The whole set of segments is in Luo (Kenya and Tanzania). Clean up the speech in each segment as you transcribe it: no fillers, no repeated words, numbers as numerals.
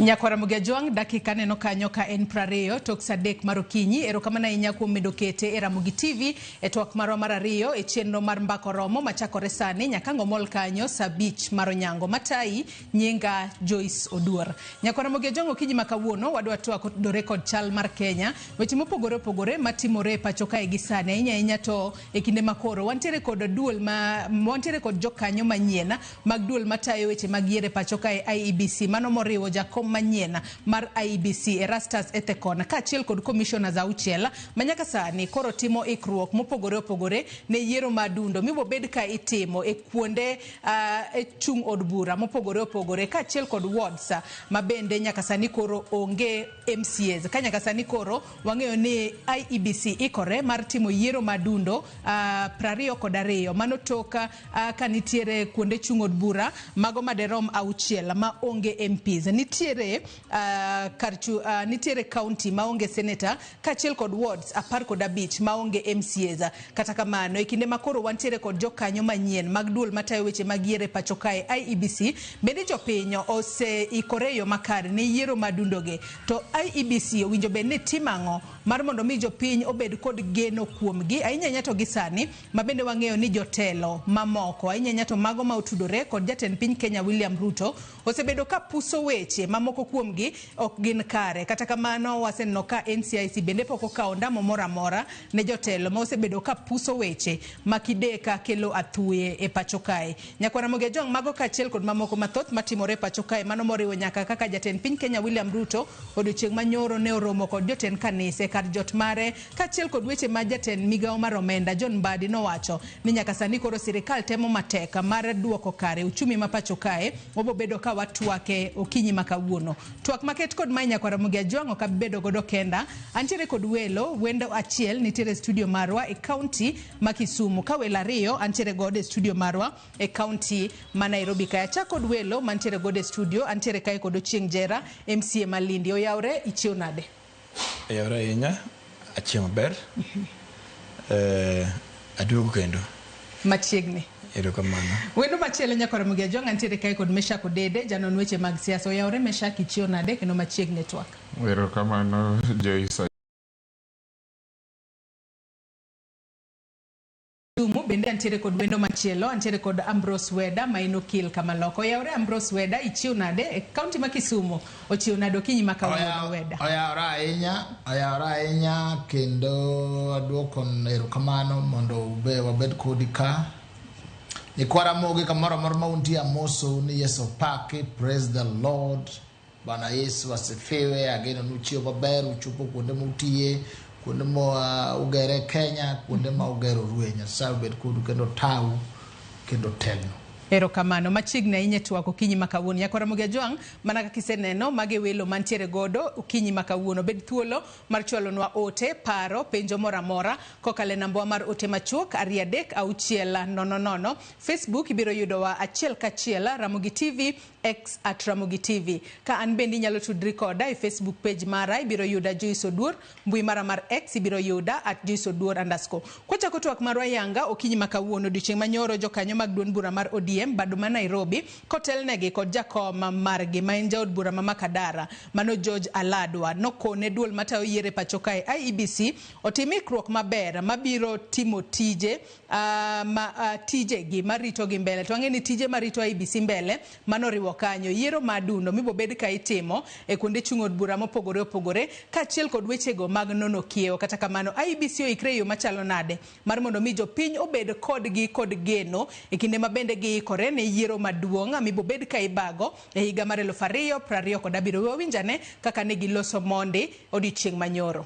Nyakwara Ramogi dakika neno kanyo ka en 20 tok sa 3 mar okinyi. Erokamano ahinya kuom medo kete e Ramogi TV e twak marwa mar ariyo e chenro mar Mbaka Oromo machakore sani nyaka ng'omol kanyo sa 5 mar onyango. Matayi nyinga Joyce Oduor. Nyakwara Ramogi Ajwang', okinyi ma kawuono wadwa twak otudore kod chal mar Kenya, weche mopogore opogore matimore e pacho kae gi sani, ahinya ahinya to e kinde makoro wantiere kod duol ma wantiere kod jokanyo manyien mag duol matayo weche mag yiero e pacho kae IEBC, mano moriwo jakom manyien mar IEBC Erastus Ethekon kaachiel kod commissioners 6 ma nyaka sani koro timo ikruok mopogore opogore ne yiero ma dundo mibobed ka itimo e kuonde e chung' od bura mopogore opogore kaachiel kod wards ma bende nyaka sani koro onge MCAs. Ka nyaka sani koro wang'eyo ni IEBC ikore mar timo yiero ma dundo 22, mano tok ka nitiere kuonde chung' od bura mago maderom 6 ma onge MPs. Nitiere nitiere county ma onge senator kaachiel kod wards 15 ma onge MCAs. Kata kamano, e kinde ma koro wantiere kod jokanyo manyien mag duol matayo weche mag yiero e pacho kae IEBC, bende jopiny oseikore e yo makare ne yiero madundogi? To IEBC owinjo bed ni timo ang'o mar mondo mi jopiny obed kod geno kuomgi, ahinya ahinya to gi sani ma bende wang'eyo ni jotelo mamoko, ahinya ahinya to mago ma otudore kod jatend piny Kenya William Ruto, osebedo ka puso weche mamoko kuomgi ok gin kare. Kata kamano, waseneno ka NCIC bende pok okawo ndamo moro amora ne jotelo ma osebedo ka puso weche ma kideka kelo athuye e pacho kae. Nyakwar Ramogi Ajwang', mago kaachiel kod mamoko mathoth matimore e pacho kae, mano moriwo nyaka kaka jatend piny Kenya William Ruto odiochieng' manyoro ne oromo kod jotend kanise kar jot mare, kaachiel kod weche ma jatend migawo mar omenda John Mbadi nowacho ni nyaka sani koro sirikal temo matek mar duoko kare uchumi ma pacho kae. Wabobedo ka watwake okinyi ma kawuono. Twak maket kod mae Nyakwar Ramogi Ajwang' ok abedo godo kenda. Antiere kod welo, wendo achiel nitiere e studio marwa e county ma Kisumu, ka welo ariyo antiere godo e studio marwa e county ma Nairobi kae. Achak kod welo mantiere godo e studio, antiere kae kod Ochieng' Jera, MCA ma Lindi. Oyawre, ichiew nade? Oyawre ahinya, achiew maber. Aduogo kendo. Machiegni. Erokamano. Wendo machielo, Nyakwar Ramogi Ajwang', antiere kae kod Meshak Odede, janon weche mag siasa. Oyawre Meshak, ichiew nade kendo machiegni e twak? Erokamano Joyce. Kisumu bende antiere kod wendo machielo, antiere kod Ambrose Weda ma en okil Kamaloko. Oyawre Ambrose Weda, ichiew nade e county ma Kisumu? Ochiew nade okinyi ma kawuono, Weda? Oyawore ahinya, oyawore ahinya, kendo aduoko erokamano mondo ube wabed kodi ka. Nyikwa Ramogi kamoro amora ma untie, amosou ni Yesu opaki, praise the Lord. Bwana Yesu asifiwe. Ageno ni uchiew maber, uchopo kuonde mutiye, kuonde ma ugere Kenya, kuonde ma ugerorue. Nyasaye obed kodu kendo tau kendo telnu. Erokamano. Machiegni ahinya e twak okinyi ma kawuono. Nyakwar Ramogi Ajwang', mana kaka iseneno, magi e welo mantiere godo okinyi ma kawuono. Bed thuolo mar chwalonwa ote, paro, penjo moro amora kokalo e nambawa mar ote machuok 23600. Facebook ibiro yudowa achiel kachiel Ramogi TV, X @RamogiTV. Ka an bende inyalo tudri koda e Facebook page mara, ibiro yuda Joyce Oduor, mbui mara mar X ibiro yuda @JoyceOduor_. Kwachako twak marwa yanga okinyi ma kawuono, odiochieng' manyoro jokanyo mag duond bura mar ODM bado ma Nairobi kotelnegi kod jakom margi ma en jaod bura ma Makadara, mano George Aladwa, nokone duol matayo yiero e pacho kae IEBC otim ikruok maber mabiro timo tije ma tijegi maritogi mbele. To ang'e ni tije marito IEBC mbele mano oriwo kanyo yiero ma dundo mibobed ka itimo e kuonde chung' od bura mopogore opogore kaachiel kod wechego mag nono kiewo. Kata kamano, IEBC oikre e yo machalo nade mar mondo mi jopiny obed kodgi kod geno e kinde ma bende giikore ne yiero maduong' mibobed ka ibago e higa mar 2027? Wawinjane kaka ne giloso mondi odiochieng' manyoro.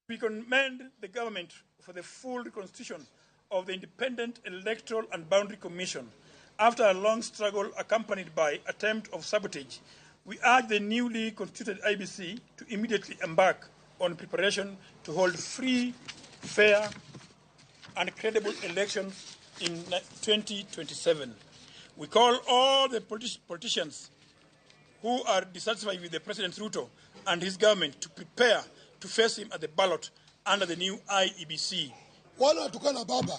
We commend the government for the full reconstitution of the Independent Electoral and Boundary Commission after a long struggle accompanied by attempt of sabotage. We urge the newly constituted IBC to immediately embark on preparation to hold free, fair, and credible elections in 2027. We call all the politicians who are dissatisfied with the President Ruto and his government to prepare to face him at the ballot under the new IEBC. Wale watukana baba,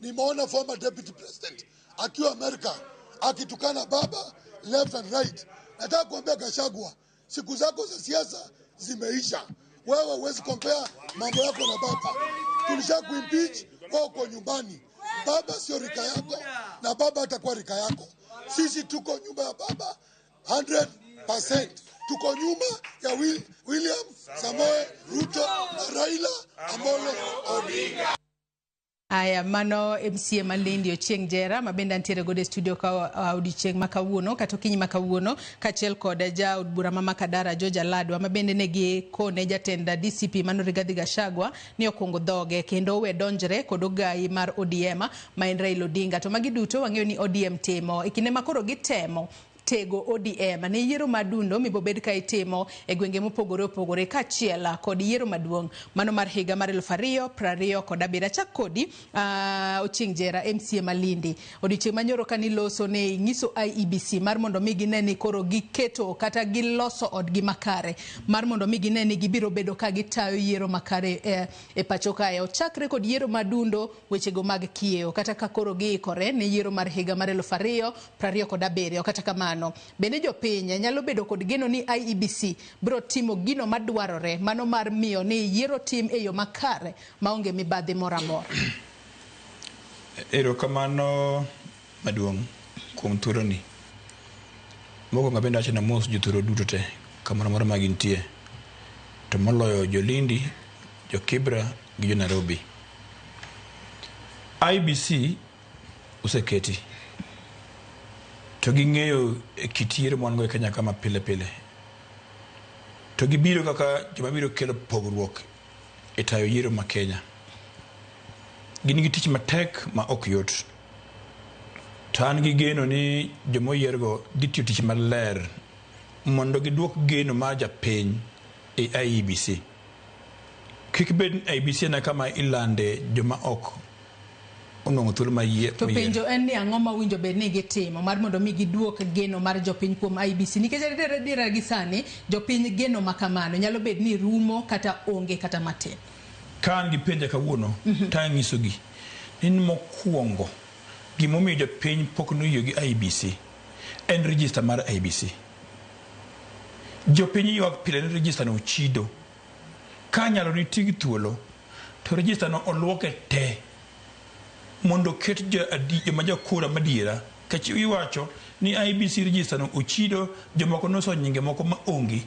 nimeona former deputy president akiwa Amerika akitukana baba left and right. Nataka kuambia Gachagua, siku zako za siasa zimeisha. Wewe huwezi compare mambo yako na baba. Tulisha kuimpeach, wewe uko nyumbani. Baba sio rika yako na baba atakuwa rika yako. Sisi tuko nyuma ya baba 100%. Tuko nyuma ya William Samoei Ruto na Raila Amolo Odinga. Aya, mano MCA Malindi Ochieng Jera ma bende antiere godo e studio ka odiochieng' ma kawuono kata okinyi ma kawuono kaachiel kod jaod bura ma Makadara George Aladwa ma bende ne gikone jatend DCP mano Rigathi Gachagua ni okungo dhoge kendo owe donjre kod ogai mar ODM ma en Raila Odinga. To magi duto wang'eyo ni ODM timo e kinde ma koro gitemo tego ODM ne yiero madundo mibobed ka itimo e gwenge mopogore opogore kaachiel kod yiero maduong' mano mar higa mar 2027. Achak kodi Ochieng Jera MCA Malindi. Odiochieng' manyoro kaniloso ne ing'iso IEBC mar mondo mi gine ni koro giketo kata giloso odgi makare mar mondo mi gine ni gibiro bedo ka gitayo yiero makare e pacho kae. Ochakre kod yiero madundo wechego mag kiewo kata ka koro giikore ne yiero mar higa mar 2027. Kata kamano bende jopiny nyalo bedo kod geno ni IEBC biro timo gino madwarore mano mar miyo ni yiero tim e yo makare maonge mibadhi moro amora. Erokamano maduong' kuom thuoloni. Mokwongo abende awacho ni amos jothurwa duto te kamoro amora ma gintie. To moloyo jo Lindi, jo Kibra gi jo Nairobi. IEBC oseketi to ging'eyo kit yiero ma wan go e Kenya ka ma pile pile. To gibiro kaka joma biro kelo pogruok e tayo yiero ma Kenya. Gin gi tich matek ma ok yot. To an gi geno ni joma oyiergo dhi tiyo tich maler mondo giduok geno mar japiny e IEBC. Kik bed ni IEBC en kama ilande joma ok onwang'o thuolo mar yie. To penjo en ni ang'o ma winjo bed ni gitimo mar mondo mi giduok geno mar jopiny kuom IEBC nikech adiera adiera gi sani jopiny geno ma kamano nyalo bed ni rumo kata onge kata matin. Ka an gi penja kawuono to anyisogi ni mokwongo gimomiyo jopiny pok noyie gi IEBC en register mar IEBC. Jopiny ywak pile ni register no ochido. Ka nyalo ni ti gi thuolo to register no oluoke te mondo oket joma jokura madiera. Nikech iwacho ni IEBC register no ochido, jomoko noso nyinge moko ma onge.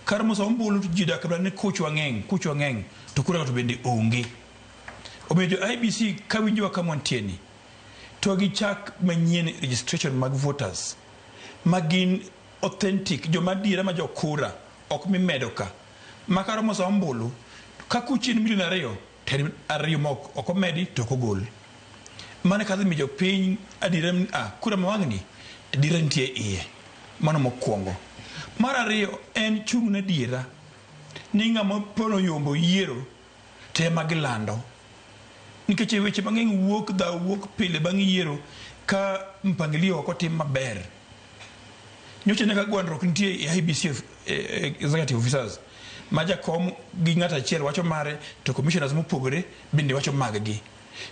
Kar moso ombulu to ji dak ni kuchwa ng'eny, kuchwa ng'eny, to kura to bende onge. Omiyo jo IEBC kawinjowa kama wantie ni, to gichak manyien registration mag voters ma gin authentic, joma adiera ma jokura, ok mimedo ka. Ma kar moso ombulu, ka kuchi en milion 2, to en 2 ma ok omedi to ok ogol. Mano kadhi miyo jopiny adiera ni kura ma wang'ni adiera nitie iye. Mano mokwongo. Mar ariyo en chung' ne adiera ni ng'ama pono yombo yiero to ema gilando. Nikech weche mang'eny wuok, dhaw wuok pile bang' yiero ka mpangilio ok otim maber. Nyocha ne ka gwandruok nitie e IEBC executive officers ma jakom gi ng'ato achiel wacho mare to commissioners mopogore bende wacho mag gi.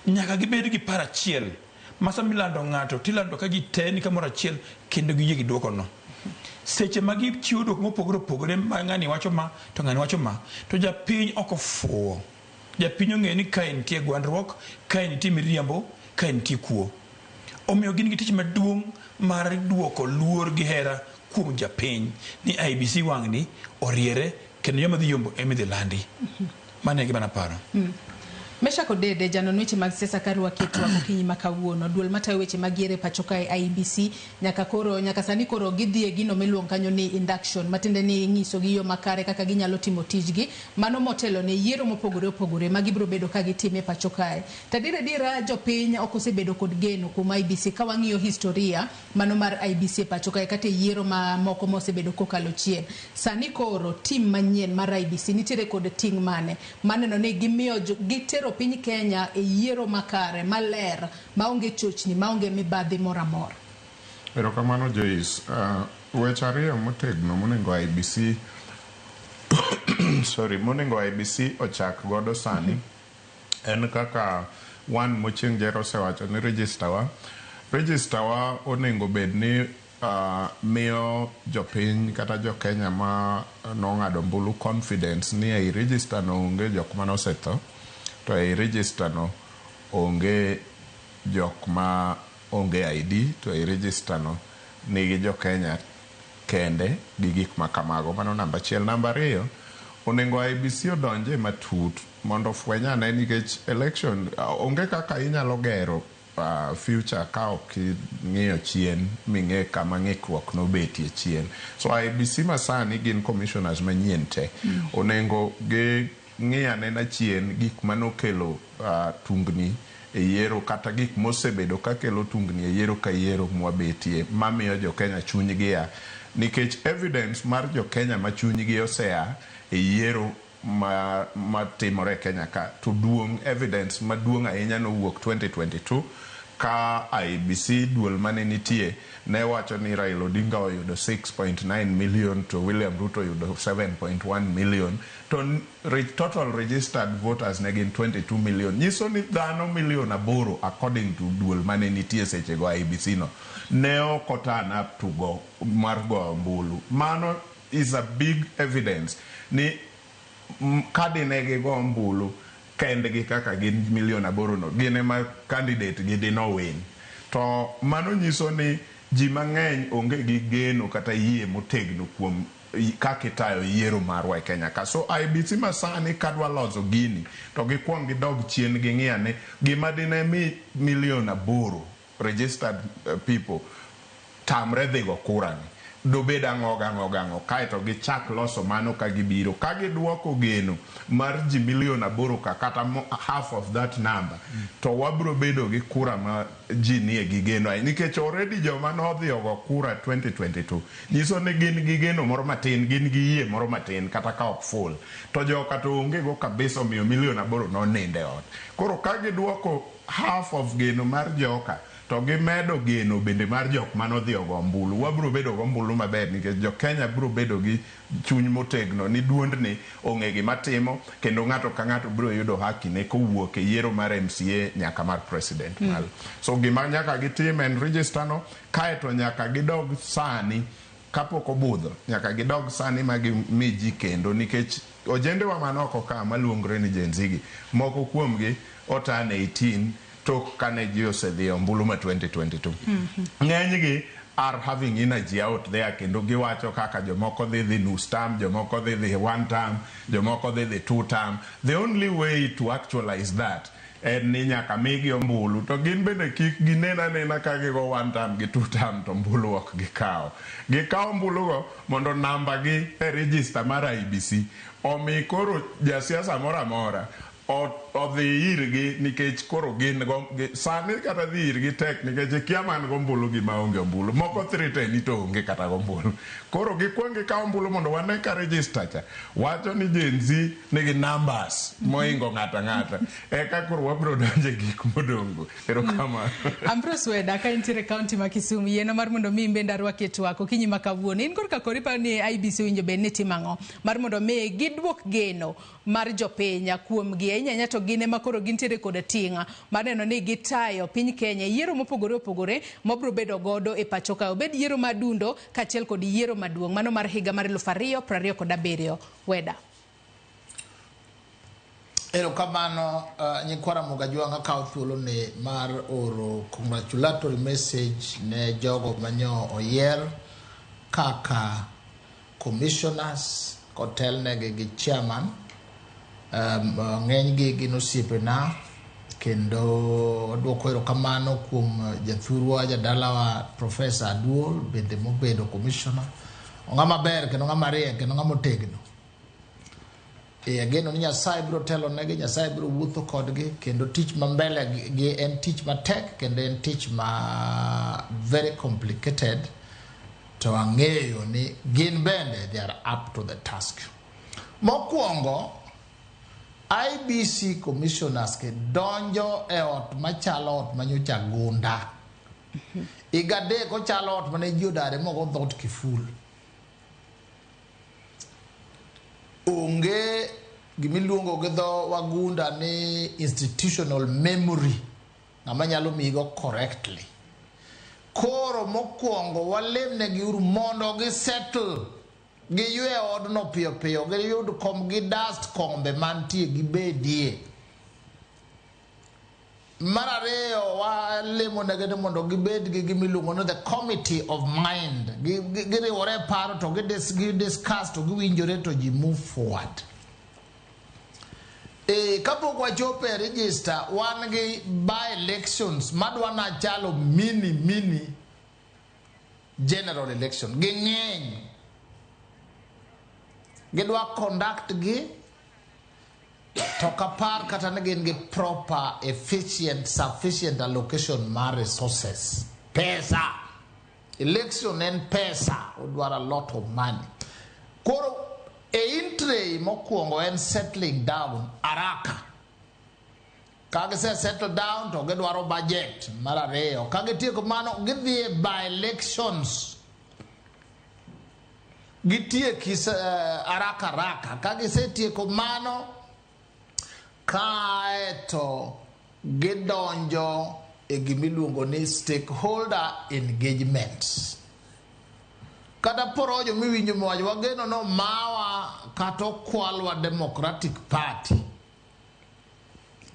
Nyaka gibed gi paro achiel ma sama ilando ng'ato tilando ka ji te ni kamoro achiel kendo giyie gi duoko no. Seche ma gichiwo duoko mopogore opogore ma ng'ani wacho ma to ng'ani wacho ma to japiny ok ofuwo. Japiny ong'eyo ni kae nitie gwandruok, kae nitie miriambo, kae nitie kuo. Omiyo gin gi tich maduong' mar duoko luor gi hera kuom japiny ni IEBC wang'ni oriere kendo joma dhi yombo ema idhi landi. Mano e gima naparo. Meshack Odede, janon weche mag siasa karwaki e twak okinyi ma kawuono. Duol matayo weche mag yiero e pacho kae IEBC nyaka sani koro gidhi e gino miluongo kanyo ni induction, matiende ni ing'iso gi yo makare kaka ginyalo timo tijgi. Mano motelo ne yiero mopogore opogore ma gibiro bedo ka gitimo e pacho kae. To adiera adiera jopiny ok osebedo kod geno kuom IEBC ka wang'iyo historia mano mar IEBC e pacho kae kata e yiero mamoko mosebedo kokalo chien. Sani koro tim manyien mar IEBC nitiere kod ting' mane maneno ni gimiyo gitero piny Kenya e yiero makare maler maonge chochni maonge mibadhi moro amora. Erokamano Joyce. Weche ariyo motegno monego IEBC sorry, monego IEBC ochak godo sani en kaka wan Mochieng Jera osewacho ni register wa onego bed ni Miyo jopiny kata jo Kenya ma nong'ado ombulu confidence ni ei register no onge jok mane osetho, to ei register no onge jok ma onge ID, to ei register no nigi jo Kenya kende gi gik ma kamago. Mano namba achiel. Namba ariyo, onego IEBC odonje matut mondo ofweny ane, nikech election onge kaka inyalo gero future ka ok ing'iyo chien ming'e kama ng'ikruok nobetie chien. So IEBC masani gin commissioners manyien te. Onego gi ng'i anena chien gik manokelo tungni e yiero, kata gik mosebedo kakelo tungni e yiero ka yiero mwabetie, mamiyo jo Kenya chunygi a, nikech evidence mar jo Kenya ma chunygi osea e yiero ma matimore e Kenya ka to duong'. Evidence maduong' ahinya nowuok 2022 ka IEBC, duol mane nitie, ne wacho ni Raila Odinga oyudo 6.9 million to William Ruto oyudo 7.1 million, to total registered voters ne gin 22 million. Nyiso ni dhano milion 8, according to duol mane nitie sechego, IEBC no, ne ok oturn up to go mar goyo ombulu. Mano is a big evidence ni ka dine gigo ombulu kendgi kaka gin milion 8 no, gin ema candidate gi dino win. To mano nyiso ni ji mang'eny onge gi geno kata yie motegno kuom kaka itayo yiero marwa e Kenya ka. So IEBC masani kadwa loso gini to gikwong gidog chien, ging'i ane gima dine mi milion 8 registered people tamre dhi go kura ni dobed ang'o gang'o gang'o, kaeto gichak loso mano. Ka gibiro ka giduoko geno mar ji milion 8 ka, kata half of that number, to wabro bedo gi kura ma ji nie gi geno ahinya, nikech already joma nodhi ogo kura 2022 nyiso ni gin gi geno moro matin, gin gi yie moro matin, kata ka ok full, to joka to onge go kabisa. Omiyo milion 8 nonindo e ot. Koro ka giduoko half of geno mar joka, to gimedo geno bende mar jok manodhi ogo ombulu, wabro bedo go ombulu maber, nikech jo Kenya bro bedo gi chuny motegno ni duondni ong'e gima timo, kendo ng'ato ka ng'ato bro yudo haki ne kowuok e yiero mar MCA nyaka mar president malo. So gima nyaka gitim en register no, kaeto nyaka gidog sani kapok obudho, nyaka gidog sani ma gimi ji kendo, nikech ojendewa man oko ka maluongore ni Gen Z gi, moko kuomgi oturn 18 tok kane ji osedhi e ombulu ma 2022. Ng'enygi are having energy out there, kendo giwacho kaka jomoko dhi nus term, jomoko dhi one term, jomoko dhi two term. The only way to actualize that en ni nyaka migi ombulu, to gin bende kik ginen anena ka gigo one term gi two term to ombulu ok gikawo. Gikawo ombulugo mondo namba gi e register mar IEBC omi koro jasiasa moro amora odhi irgi, nikech koro gin go sani kata dhi irgi tek, nikech ikia man gombulu gi maonge ombulu. Moko threaten ni to onge kata gombulu. Koro gikwong gikaw ombulu mondo wane ka register cha wacho ni Gen Z nigi numbers moingo ng'ato ang'ata, eka koro wabiro donjo e gik modongo. Erokamano. Ambrose Weda, ka intiere kaunti ma Kisumu, yiena mar mondo mi bende arwaki e twak okinyi ma kawuono. In korka kori paro ni IEBC owinjo bed ni timo ang'o mar mondo mi giduok geno mar jopiny kuomgi, ahinya ahinya to gin ema koro gintiere kod ting' mar neno ni gitayo piny Kenya e yiero mopogore opogore mabiro bedo godo e pacho ka, obed yiero madundo kaachiel kod yiero maduong' mano mar higa mar 2027? Weda. Erokamano, nyikwa Ramogi Ajwang'. Akawo thuoloni mar oro congratulatory message ne jogo manyo oyier kaka commissioners kotelnegi gi chairman. Ng'enygi gin osiepena, kendo waduoko erokamano kuom jathurwa, jadalawa, Professor Aduol bende mobedo commissioner. Ng'ama ber kendo ng'ama riek kendo ng'ama otegno. E ageno ni Nyasaye biro telonegi, Nyasaye biro wuotho kodgi, kendo tich ma mbele gi en tich matek kendo en tich ma very complicated, to ang'eyo ni gin bende they are up to the task. Mokwongo, IEBC commissioners ke donjo e ot machalo ot manyocha gunda. Higa 3 ochalo ot mane ji odare mogo dhoot kiful. Onge gimiluongo gi dho wagunda ni institutional memory ng'ama nyalo miyigo correctly. Koro mokwongo walemnegi uru mondo gi settle, giywe odno piyo piyo, giyud kom, gi dust kombe mantie gibedie. Mar ariyo, walemo negi ni mondo gibed gi gimiluongo ni the committee of mind. Giriwore e paro to gi discuss to giwinjore to ji move forward. E, kapok wachopo e register, wan gi by elections madwa na chalo mini mini general election. Ging'eny. Gidwa conduct gi to kapar kata ni gin gi proper, efficient, sufficient allocation mar resources. Pesa. Election en pesa. Odwaro a lot of money. Koro e entry mokwongo en settling down haraka. Ka gise settle down to gidwaro budget mar ariyo. Ka gitieko mano, gidhi e by elections. Gitieki haraka haraka. Ka gisetieko mano, kaeto gidonjo e gimiluongo ni stakeholder engagements. Kata porojo miwinjo miwacho, wageno no mawa kata okwalwa Democratic Party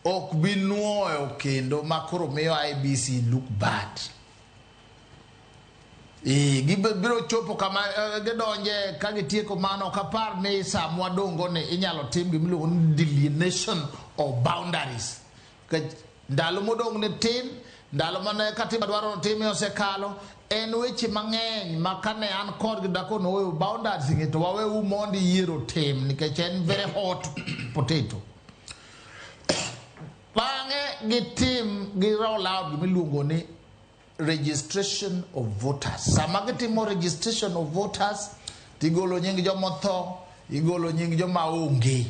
ok bi nuoyo kendo makoro miyo IEBC look bad. E, gibiro chopo kama gidonje ka gitieko mano. Ok apar ni sa mwadongo ni inyalo tim gimiluongo ni delineation of boundaries. Nikech ndalo modong' ne tin, ndalo mane katiba dwaro notime osekalo. En weche mang'eny ma kane an kodgi dakono oyo boundaries gi to waweuru mondo yiero tim nikech en very hot potato. Bang'e gitim gi roll out gimiluongo ni registration of voters. Sama gitimo registration of voters, tigolo nying jomotho, igolo nying joma onge.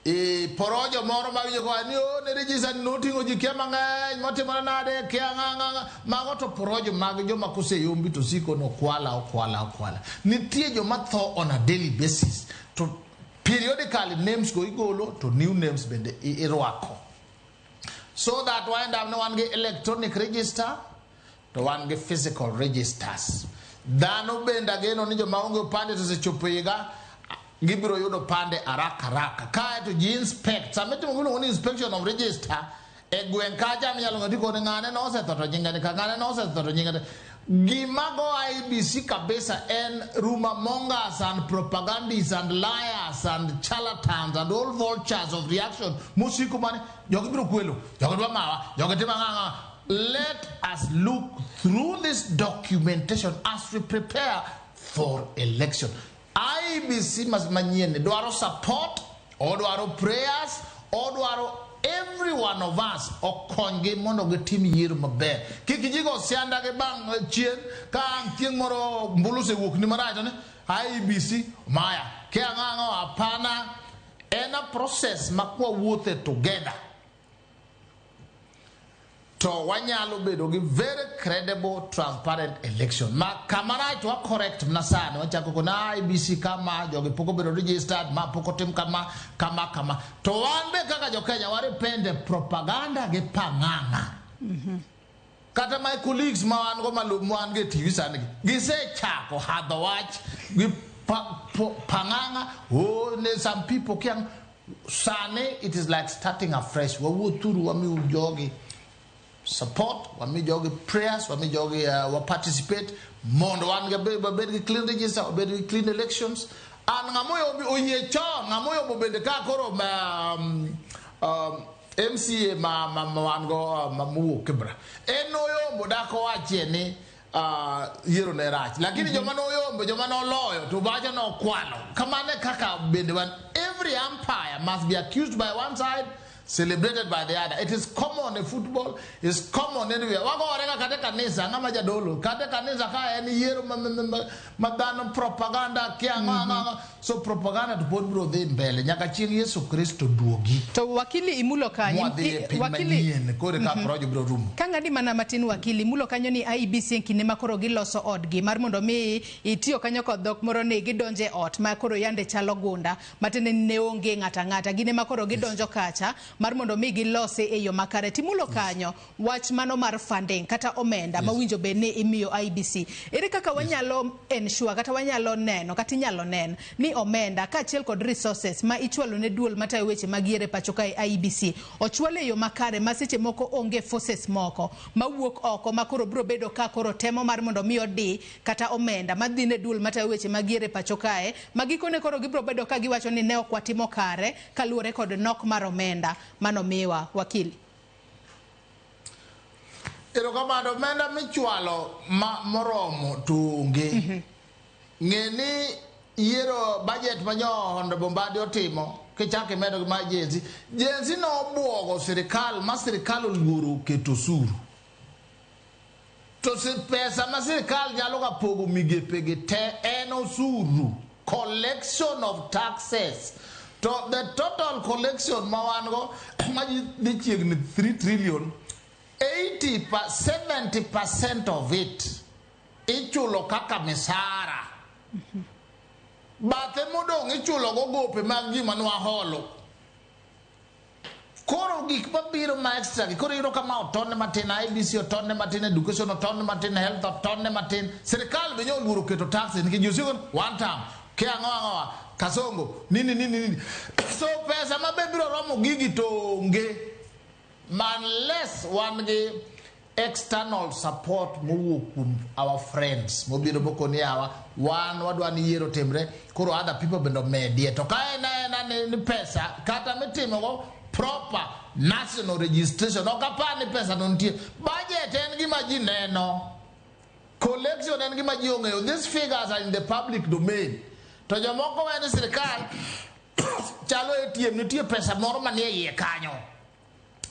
E, porojo moro mawinjo koa ni o ne register ni noting'o ji kia mang'eny motimore nade kia ng'a ng'a ng'a. Mago to porojo mag joma koseyombi to siko nokwala okwala okwala. Nitie joma tho on a daily basis to periodically names go igolo to new names bende irwako. So that we end up ni wan gi electronic register to wan gi physical registers. Dhano bende ageno ni joma onge opande to osechopo higa gibiro yudo opande haraka haraka. Kae to ji inspect. Sama itimo gimiluongo ni inspection of register e gweng' kacha minyalo ng'e tikoni ng'ane nosetho to nyinge ni ka, ng'ane nosetho to nyinge ni. Gima go IEBC kabisa en rumor mongers and propagandists and liars and charlatans and all vultures of reaction mosiko mane jogi biro kwelo, jogi dwa mawa, jogi timo ang'o ang'o. Let us look through this documentation as we prepare for election. IEBC mas manyien ni dwaro support, odwaro prayers, odwaro every one of us okonygi mondo gitim yiero maber. Kik ji go sianda gi bang' chien ka ang' chieng' moro mbulu osewuok ni marach to ni IEBC maya ke ang'o ang'o hapana. En a process ma kwawuothe together to wanyalo bedo gi very credible, transparent election ma kamarach wa correct mana sani. Wachako kona IEBC kama jogi pok obedo registered, ma pok otim kama kama kama, to wan be kaka jo Kenya warepende propaganda gi pang'ang'a. Kata my colleagues ma wan go ma wan go e TV sani gi gisechako hadho wach gi pang'ang'a. Oh, ne some people kia sani it is like starting afresh. Wawuothuru, wamiuru jogi support, wami jogi prayers, wami jogi wa participate mondo wan wabed gi clean register, wabed gi clean elections. An ng'ama oyombi oyie chon, ng'ama oyombo bende ka koro MCA ma wan go ma mowuok Kibra en noyombo dak owachie ni yiero ne rach, lakini joma noyombo, joma noloyo to wacho nokwalo. Kamano e kaka bende wan every umpire must be accused by one side, celebrated by the other. It is common in football, it's common anywhere. Wagore ga kata e kanisa, ng'ama jadolo kata e kanisa ka en yiero ma dhano propaganda kia ang'o ang'o ang'o. So propaganda to pod biro dhi mbele nyaka chieng' Yesu Kristo duogi. To wakili imulo kanyo. Mwadhi e piny wakili manyien koro ka porojo biro rumo. Ka ng'adi mana matin, wakili mulo kanyo ni IEBC e kinde ma koro giloso odgi mar mondo mi itiyo kanyo kod dhok moro ni gidonje ot ma koro yande chalo gunda matiende ni ne onge ng'ato ang'ata, gin ema koro gidonjo kacha. mar mondo mi gilose e yo makare. Timulo kanyo wach mano mar funding kata omenda mawinjo bed ni imiyo IEBC. Ere kaka wanyalo ensure kata wanyalo neno kata inyalo nen ni omenda kaachiel kod resources ma ichwalo ne duol matayo weche mag yiero e pacho kae IEBC ochwal e yo makare ma seche moko onge forces moko mawuok oko ma koro biro bedo ka koro temo mar mondo mi odi kata omenda madhi ne duol matayo weche mag yiero e pacho kae ma gikone koro gibiro bedo ka giwacho ni ne ok watimo kare kaluwore kod nok mar omenda manomiwa wakili. Erokamano, omenda michwalo ma moromo to onge. Ng'e ni yiero budget ma nyo Honorable Mbadi otimo kichako imedo gi mar Gen Z. Gen Z nobuogo sirikal ma sirikal oluoro keto osuru. To pesa ma sirikal nyalo ga pogo migepe gi te en osuru. Collection of taxes. To the total collection ma wan go ma dhi chiegni 3 trillion 80 pa 70% of it ichulo kaka misara. Bathe modong' ichulo go gope mag ji manwaholo. Koro gik mabiro ma extra gi koro iyudo ka ma otonne matin, IEBC otonne matin, education otonne matin, health otonne matin. Sirikal be nyo oluoro keto taxes nikech ji osiko one term. Ke ang'o ang'o kasongo nini nini nini. So pesa ma be biro romo gigi to onge. Unless wan gi external support mowuok kuom our friends mobiro mokoni yawa wan wadwa ni yiero timre koro other people bende omedie to ka en aena ni pesa kata mitimogo proper national registration ok apar ni pesa no nitie budget en gima ji neno collection en gima ji ong'eyo these figures are in the public domain to jomoko we ni sirikal chalo ATM nitie pesa moro manie iye kanyo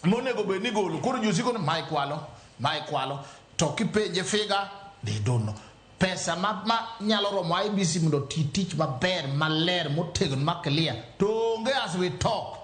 monego bed ni golo koro ji osiko ni mae kwalo mae kwalo to kipenje figure they don't know pesa ma nyalo romo IEBC mondo oti tich maber maler motegno ma clear to onge as we talk.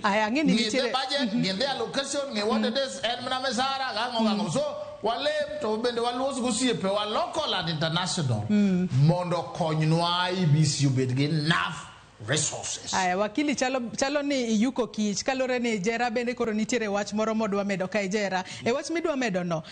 Aya, ang'e ni ng'i the nitiere budget ng'i the allocation ng'i what it is en mana misara gang'o gang'o so walem to bende walos gosiepewa local and international mondo okonywa IEBC obed gi enough resources. Aya, wakili chalo ni iyuko kich kaluwore ni Jera bende koro nitiere wach moro modwa medo kae Jera. E wach midwa medo no,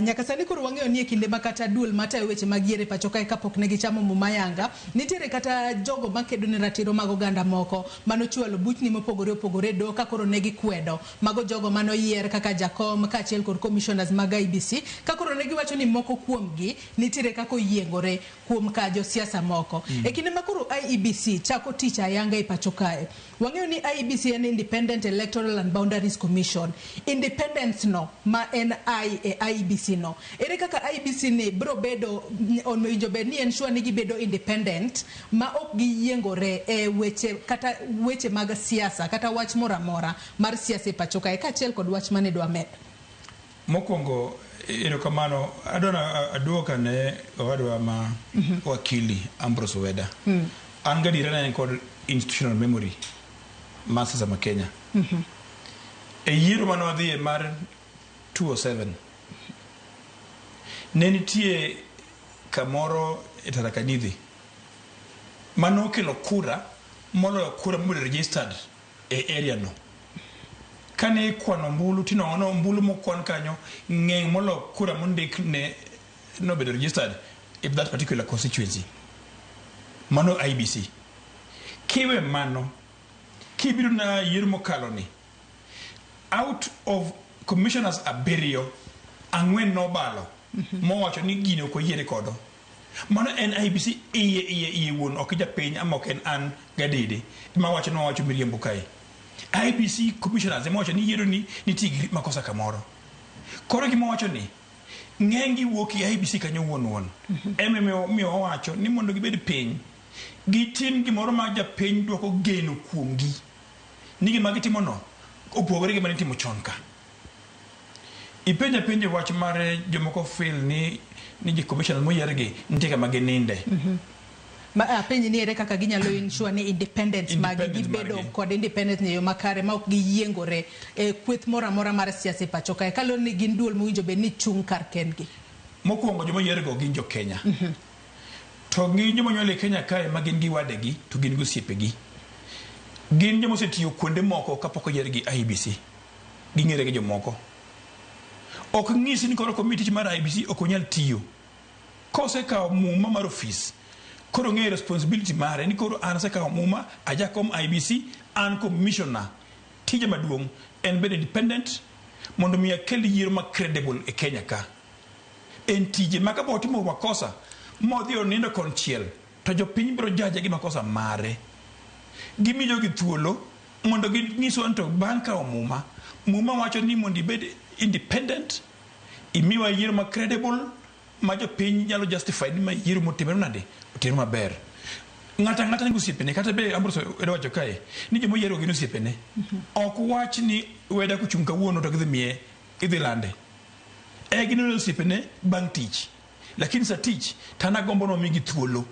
nyaka sani koro wang'eyo ni e kinde ma kata duol matayo weche mag yiero e pacho kae kapok ne gichamo muma yanga, nitiere kata jogo makedo ne ratiro mag oganda moko manochwalo buchni mopogore opogore e doho ka koro ne gikwedo mago jogo manoyier kaka jakom kaachiel kod commissioners mag IEBC ka koro ne giwacho ni moko kuomgi nitiere kaka oyiengore kuom ka josiasa moko. E kinde ma koro IEBC chako tich ayanga e pacho kae, wang'eyo ni IEBC en Independent Electoral and Boundaries Commission. Independence no ma en I e IEBC no. Ere kaka IEBC ni biro bedo owinjo bed ni ensure ni gibedo independent ma ok giyiengore e weche kata weche mag siasa kata wach moro amora mar siasa e pacho kae kaachiel kod wach mane dwa medo. Mokwongo erokamano adwa aduok ane owadwa ma wakili Ambrose Weda. An gadiera ne en kod institutional memory mar siasa ma Kenya. E yiero mane wadhiye mar 2007 ne nitie kamoro e Tharaka Nithi manokelo kura moloyo kura mobedo registered e area no. Kane ikwano ombulu tinwang'o ni ombulu mokwan kanyo ng'eny moloyo kura mondik ne nobedo registered in that particular constituency. Mano IEBC. Kiwe mano, kibiro na yiero mokalo ni, out of commissioners abiriyo, ang'wen nobalo mowacho ni gini ok oyiere kodo. Mano en IEBC iye iye iye wuon ok japiny ama ok en an gadede ema wacho ni wawacho miriambo kae. IEBC commissioners ema wacho ni yiero ni nitie gi makosa kamoro. Koro gima wacho ni ng'eny gi wuok e IEBC kanyo wuon wuon. Ema miyo wawacho ni mondo gibed piny gitim gimoro ma japiny dwoko geno kuomgi ni gima gitimo no opogore gi mane itimo chon ka. Ipenjo apenja wach mar jomoko feel ni ji commissioners moyier gi nitie kama gininde. Ma apenji ni ere kaka ginyalo ensure ni independence magi Independence gibedo margi. Kod independence e yo makare ma ok giyiengore e kweth moro amora mar siasa e pacho kae kaluwore ni gin duol mowinjo bed ni chung' kar kendgi. Mokwongo joma oyier go gin jo Kenya. To gin joma onyuol e Kenya kae ma gin gi wadegi to gin gi osiepegi. Gin joma osetiyo kuonde moko kapok oyier gi IEBC. Ging'ere gi jomoko. Ok nyisi ni koro komi tich mar IEBC ok onyal tiyo. Kosekawo muma mar ofis, koro ong'eyo responsibility mare ni koro an asekawo muma, ajakom IEBC, an commissioner. Tija maduong' en bedo independent mondo mi akel yiero ma credible e Kenya ka. En tije ma kapo otimo makosa modhi onindo konchiel to jopiny biro jaje gi makosa mare. Gimi jogi thuolo mondo ginyiswa ni to bang' kawo muma, muma wacho ni mondo ibed independent, imiwa yiero ma credible ma jopiny nyalo justify ni ma yiero motimore nade, otimore maber. Ng'ato ang'ata nigi osiepene, kata be Ambrose wacho kae ni joma oyiero gin osiepene. Ok wach ni weda kochung' kawuono to gidhi miye idhi lande. E gin osiepene bang' tich. Lakini sa tich to an agombo ni wamigi thuolo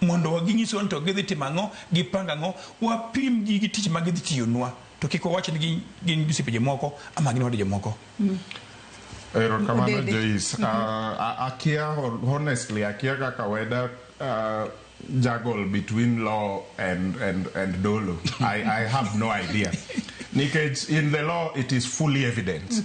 mondo ginyiswa ni to gidhi timo ang'o, gipango ang'o, wapim gi gi tich ma gidhi tiyonwa to kik wawach ni gin osiepe jomoko ama gin wede jomoko. Erokamano Odede. Joyce. Akia honestly akia kaka weda juggle between law and dolo. I have no idea. Nikech in the law it is fully evident.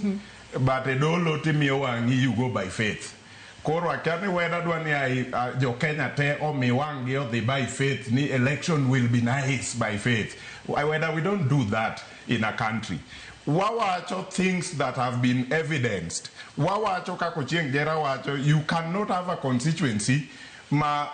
But e dolo timiyo wang'i you go by faith. Koro akia ni weda dwa ni jo Kenya te omi wang'gi odhi by faith ni election will be nice by faith. Whether we don't do that in a country. Wawacho things that have been evidenced. Wawacho kaka Ochieng' Jera wacho, you cannot have a constituency ma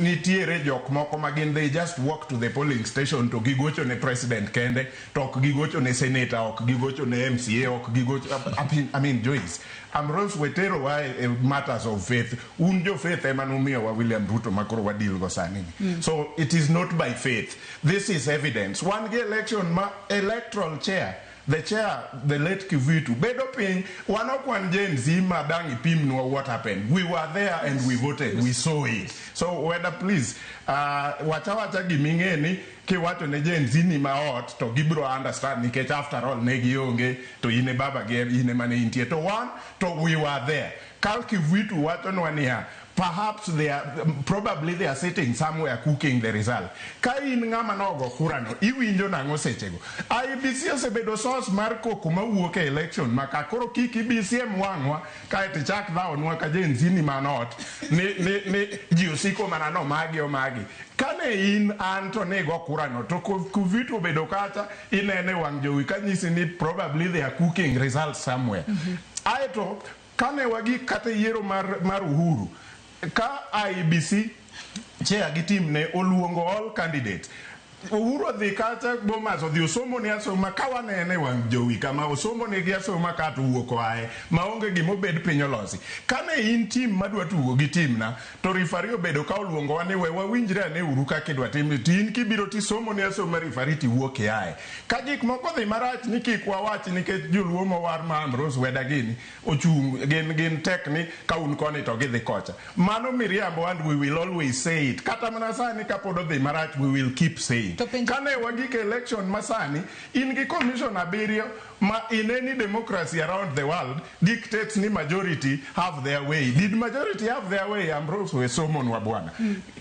nitiere jok moko ma gin they just walk to the polling station to gigocho ne president kende to ok gigocho ne senator, ok gigocho ne MCA, ok gigocho I mean Joyce Ambrose wetero wa e matters of faith. Un jo faith ema numiyowa William Ruto ma koro wadeal go sani ni. So it is not by faith, this is evidence. Wan gi election ma electoral chair, the chair, the late Kivuitu, bedo piny. Wan ok wan Gen Z ma dang' ipimnwa what happened. We were there and we voted, we saw it. So whether please wacha wacha giming'e ni kiwacho ne Gen Z ni ma ot to gibiro understand nikech after all ne gionge to in e baba gi in ema ne intie to wan to we were there. Kal Kivuitu wachonwa niya perhaps they are probably they are sitting somewhere cooking the result. Ka in ng'ama nogo kura no iwinjo nang'o sechego? IEBC osebedo source mar koko mawuok e election ma ka koro kik ibi siem wang'wa kaeto ichak dhawonwa ka Gen Z ni manot ni ji osiko mana no magi omagi. Kane in an to nigo kura no to Kivuitu obedo kacha inene wang' jowi kanyisi ni probably they are cooking results somewhere. Aeto kane wagik kata yiero mar Uhuru ka IEBC chair gi team ne oluongo all candidates, Uhuru odhi kacha Bomas odhi osomo ne asoma ka wanene wang' jowi kama osomo negi asoma ka to owuok oaye maonge gima obed piny olosi. Kane in team madwa tugo gi team na to referee obedo ka oluongowa ni we wawinjre ane uru kaka idwa tim to in kibiro tisomo ne asoma referee tiwuok iaye. Ka gik moko dhi marach ni kik wawach nikech joluo mowar ma Ambrose Weda gini ochung' gin tek ni ka un koni to gidhi kocha. Mano miriambo and we will always say it. Kata mana sani kapod odhi marach we will keep saying. To penjo- Kane wagik election masani in gi commission abiriyo ma in any democracy around the world dictates ni majority have their way. Did majority have their way? Ambrose we somonwa bwana.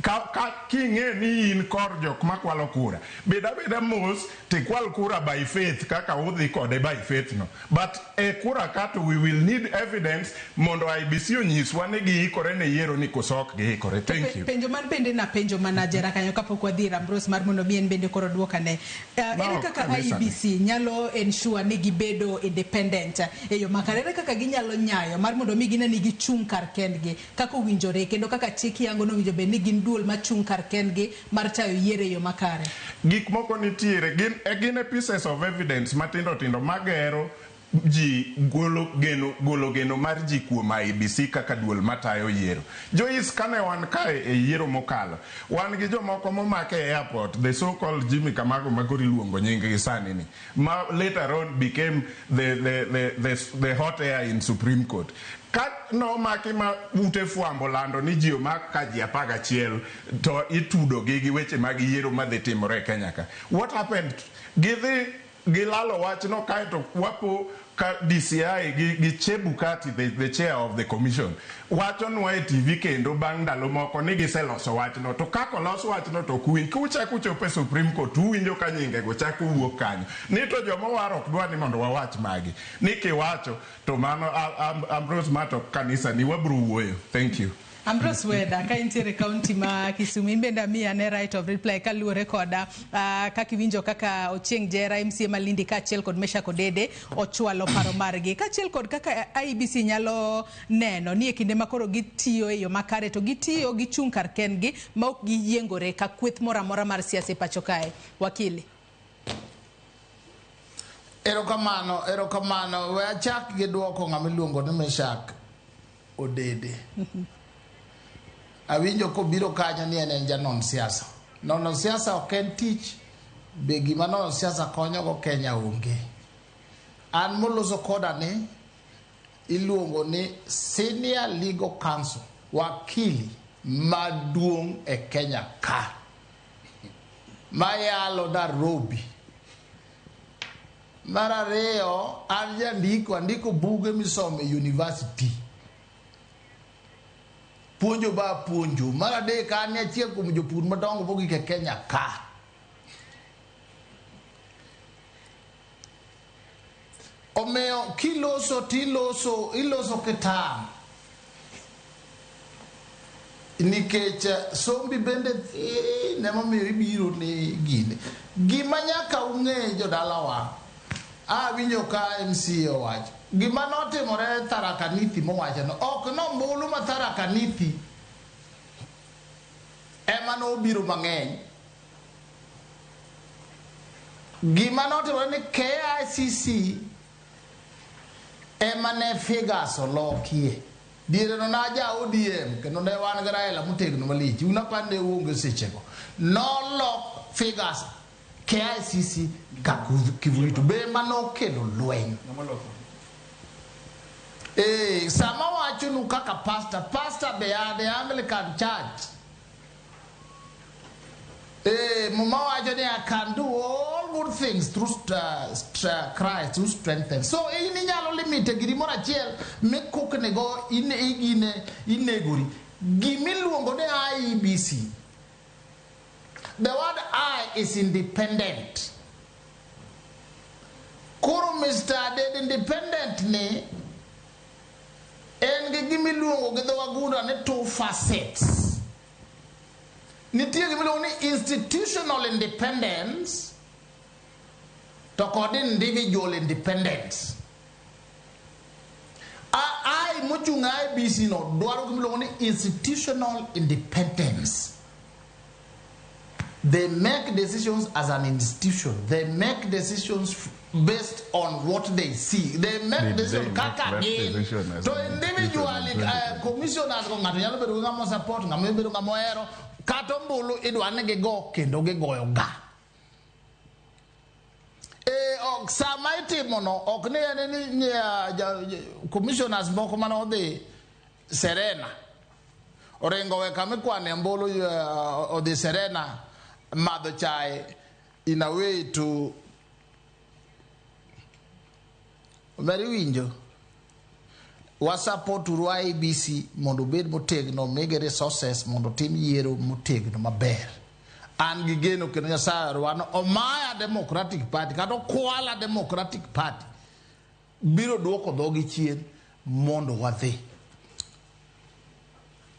Ka king'e ni in kor jok makwalo kura, bed abeda mos tikwal kura by faith kaka udhi kode by faith no. But e kura ka to we will need evidence mondo IEBC onyiswa ni giikore ne yiero ni koso ok giikore. Thank you. Penjo mar bende napenjo mana Jera kanyo kapok wadhi ir Ambrose mar mondo mi en bende koro duokane. No, ere kaka kabisa. IEBC nyalo ensure ni gibedo independent e yo makare? Ere kaka ginyalo nyayo mar mondo mi gine ni gichung' kar kendgi kaka owinjore kendo kaka chik yango nowinjo bed ni gin duol machung' kar kendgi mar tayo yiero e yo makare? Gik moko nitiere gin e pieces of evidence matindo tindo magero ji golo geno mar ji kuom IEBC kaka duol matayo yiero. Joyce, kane wan kae e yiero mokalo, wan gi jomoko momake e airport, the so called Jimmy Kamago ma koro iluongo nying gi sani ni, ma later on became the hot air in Supreme Court. Ka nomaki ma ute fwambo lando ni ji omak ka ji 11 to itudo gi gi weche mag yiero madhi timore e Kenya ka. What happened? Gidhi Gilalo wachno kaeto wapo ka DCI gi Chebukati, the chair of the commission, wachonwa e TV kendo bang' ndalo moko ni giseloso wachno. To kaka olos wachno to ok uwinj. Kuchako uchopo e Supreme Court, uwinjo ka nyingego chako wuok kanyo. Ni to joma owar ok dwa ni mondo wawach magi. Ni kiwacho to mano Ambrose ma to kanisa ni wabro wuoyo. Thank you. Ambrose Weda, ka intiere kaunti ma Kisumu, in bende amiyi ane right of reply kaluwore koda kaka iwinjo kaka Ochieng Jera, MCA Malindi kaachiel kod Meshack Odede ochwalo paro margi, kaachiel kod kaka IEBC nyalo neno ni e kinde ma koro gitiyo e yo makare to gitiyo gichung' kar kendgi ma ok giyiengore ka kweth moro amora mar siasa e pacho kae. Wakili. Erokamano, erokamano. We achak gi duoko ng'ama iluongo ni Meshack Odede. Awinjo kobiro kanyo ni en en janon siasa. Nono siasa ok en tich, be gima nono siasa konyogo Kenya onge. An moloso koda ni iluongo ni Senior Legal Counsel, wakili maduong' e Kenya ka, mayalo Nairobi. Mar ariyo, an jandiko, andiko buge misomo e university. Puonjo ba puonjo. Mar adek, an achiel kuom jopur madongo mogik e Kenya ka. Omiyo kiloso tiloso, iloso kitang'. Nikech sombi bende thin emomiyo ibiro ni gini. Gima nyaka ung'e jodalawa, awinjo ka MCA owacho. Gima notimore Tharaka Nithi mowacho no, ok nombulu ma Tharaka Nithi ema nobiro mang'eny. Gima notimore ni KICC ema ne figures olokie. Diere no naja ODM kendo ne wan gi Raila motegno malich. Un apar ne uonge sechego. Nolok figures KICC ka Kivuitu be manokelo lweny. Sama wachonu kaka pastor, pastor be are the Anglican Church. Muma wacho ni I can do all good things through Christ who strengthens. So in inyalo limite giri moro achiel mikukni go igine inegori. Gimiluongo ni IEBC. The word I is independent. Koro Mr. Adede independent ni en gi gimiluongo gi dho wagunda ni two facets. Nitie gimiluongo ni institutional independence to kod individual independence. I mochung' IEBC no dwaro gimiluongo ni institutional independence. They make decisions as an institution. They make decisions based on what they see. They make decisions kaka gin. To individually, commissioners go ng'ato nyalo bedo gi ng'ama support, ng'ama bedo ng'ama ohero, kata ombulu idwa ni gigo kendo gigoyo ga. Ok sama itimo no, ok ni en ni commissioners moko mane odhi Serena. Oringo we kama ikwane ombulu, odhi Serena madho chai in a way to Omeri winjo. Wasupport uru IEBC mondo obed motegno, migi resources mondo otim yiero motegno maber. An gi geno kendo Nyasaye oherwa omaya Democratic Party kata okwala Democratic Party biro duoko dhogi chien mondo wadhi.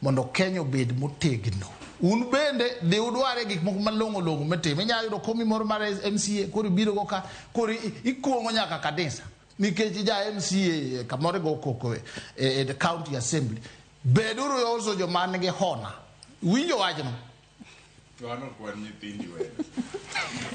Mondo Kenya obed motegno. Un bende dhi udware gik moko malong'o long'o mitimo. Inyalo yudo komi moro mar MCA koro ibiro go ka koro ikuong'o nyaka kanisa. Nikech ja MCA kamoro go koko e the county assembly. Beduru also joma nigi hona. Winjo wachno? To an ok wan nyithindi wena.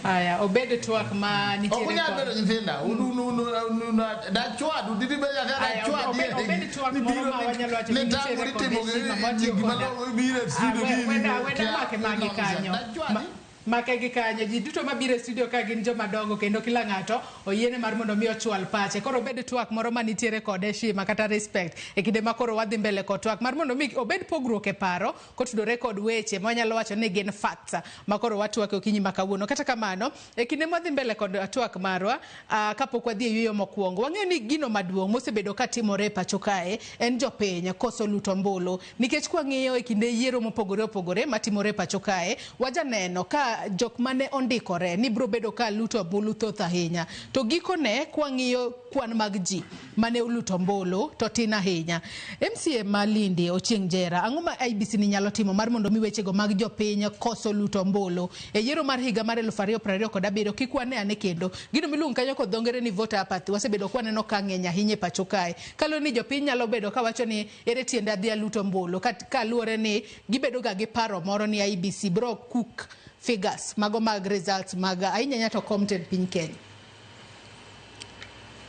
Aya, obedo twak ma nitiere. Ok unyal bedo nyithinda. Un dachwadu, didi be nyaka dachwadi. Obed twak moro ma wanyalo wacho ni nitiere kod heshima matiyo koda. Ibiro e studio Weda make magi kanyo. Dachwadi. Make gi kanyo ji duto mabiro e studio ka gin joma dongo kendo kila ng'ato oyiene mar mondo mi ochwal pache. Koro obed twak moro manitiere kod heshima kata respect e kinde ma koro wadhi mbele kod twak mar mondo mi obed pogruok e paro kotudore kod weche ma wanyalo wacho ni gin facts ma koro watwak e okinyi ma kawuono. Kata kamano, e kinde mwadhi mbele kod twak marwa, kapok wadhi e yueyo mokwongo, wang'eyo ni gino maduong' mosebedo ka timore e pacho kae en jopiny koso luto ombulu. Nikech kwang'iyo e kinde yiero mopogore opogore matimore e pacho kae, wajaneno ka jok mane ondikore ni biro bedo ka luto ombulu thoth ahinya. To gikone kwang'iyo kwan mag ji mane oluto ombulu to tin ahinya. MCA ma Lindi Ochieng' Jera, ang'o ma IEBC ni nyalo timo mar mondo mi wechego mag jopiny koso luto ombulu e yiero mar higa mar 2027 kik wane ane kendo gino miluongo kanyo kod dho ngere ni voter apathy wasebedo kwaneno ka ng'eny ahinya e pacho kae kaluwore ni jopiny nyalo bedo kawacho ni ere tiende adhi alut ombulu kaluwore ni gibedo ga gi paro moro ni IEBC bro cook figures mago mag results mag ahinya ahinya to kom tend piny Kenya.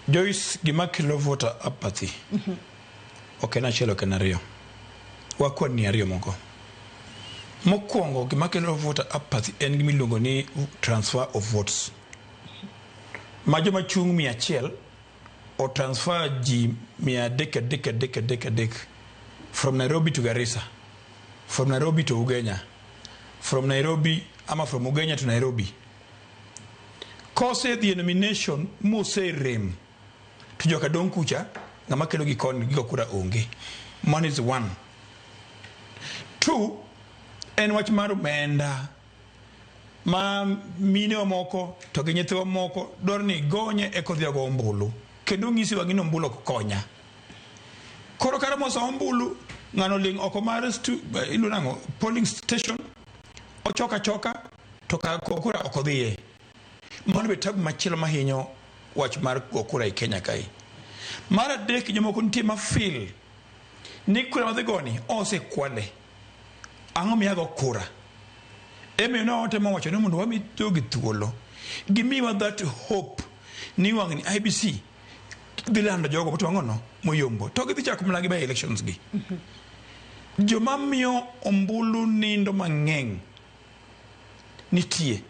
Joyce, gima kelo voter apathy ok en achiel, ok en ariyo. Wakwan ni ariyo moko. Mokwongo, gima kelo voter apathy en gima iluongo ni transfer of votes. Ma joma chung' 100 o transfer ji 300 adek adek adek adek from Nairobi to Garissa, from Nairobi to Ugenya, from Nairobi ama from Ugenya to Nairobi. Kosedhi e nomination moserem to joka dong' kucha ng'ama kelo gi koni gigo kura onge. Mano is one. Two, en wach mar omenda ma minewa moko to gi nyithiwa moko dwaro ni gonye eka odhi ogo ombulu kendo onyisi wang'i ni ombulu ok konya. Koro kata moso ombulu ng'ano ling' oko mar iluongo nang'o polling station ochoka choka to kar go kura ok odhiye. Mano be tabu machielo mahinyo wach mar go kura e Kenya kae. Mar adek jomoko nitie ma feel ni kura madhi goni osekwale. Ang'o miyo ago kura? Emomiyo ne watemo wacho ni mondo wami jogi thuolo. Gimiwa that hope ni wang'ni IEBC dhi lando jogo motimo ang'ono moyombo to gidhi chako mana gi by elections gi. Joma miyo ombulu nindo mang'eny nitie.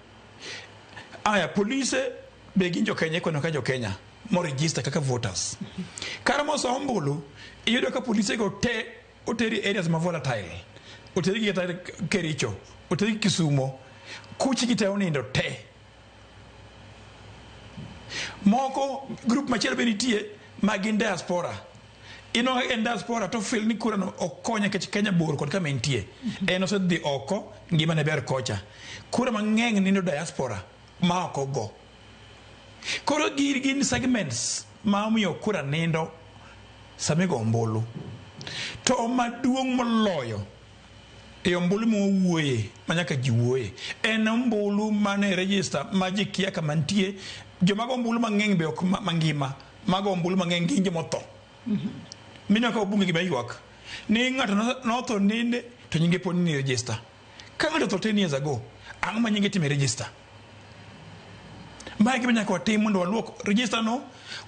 Aya, polise be gin jo Kenya, ikwano ka jo Kenya mo register kaka voters. Kar moso ombulu, iyudo ka polise go te oteri areas ma volatile. Oteri gi kata Kericho, oteri Kisumo. Kuchi gi te onindo te. Moko group machielo be nitie ma gin diaspora. Ineno ka en diaspora to feel ni kura no ok konye nikech Kenya bor kod kama entie. En osedhi oko, ngimane ber kocha. Kura mang'eny nindo diaspora ma ok ogo. Koro gin segments ma omiyo kura nindo sama igo ombulu. To maduong' moloyo e ombulu mwawuoye ma nyaka ji wuoye en ombulu mane register ma ji kia kama nitie. Joma go ombulu mang'eny be ok mangima, mago ombulu mang'eny gin joma otho. Mineno ka wabunge gi be ywak ni ng'ato notho nene to nyinge pod ni register. Ka ng'ato otho 10 years ago, ang'o ma nyinge timo e register? Mae gima nyaka watim mondo waluok register no,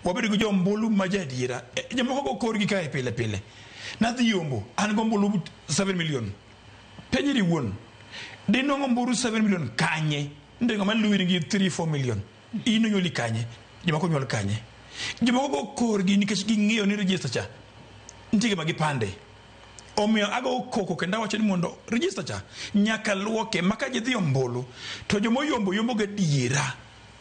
wabed gi jo ombulu ma jaadiera. Jomoko go korgi kae pile pile. Nadhi yombo, an gi ombulu 7 million. Penjri wuon, dinwang'o ombulu 7 million kanye? Nitie ng'ama luwi nigi 3 4 million. In onyuoli kanye? Jomoko onyuol kanye? Jomoko go korgi nikech ging'eyo ni register cha nitie gima gipande. Omiyo ago koko kendo awacho ni mondo register cha nyaka luoke ma ka ji dhi ombulu to joma oyombo yombo gadiera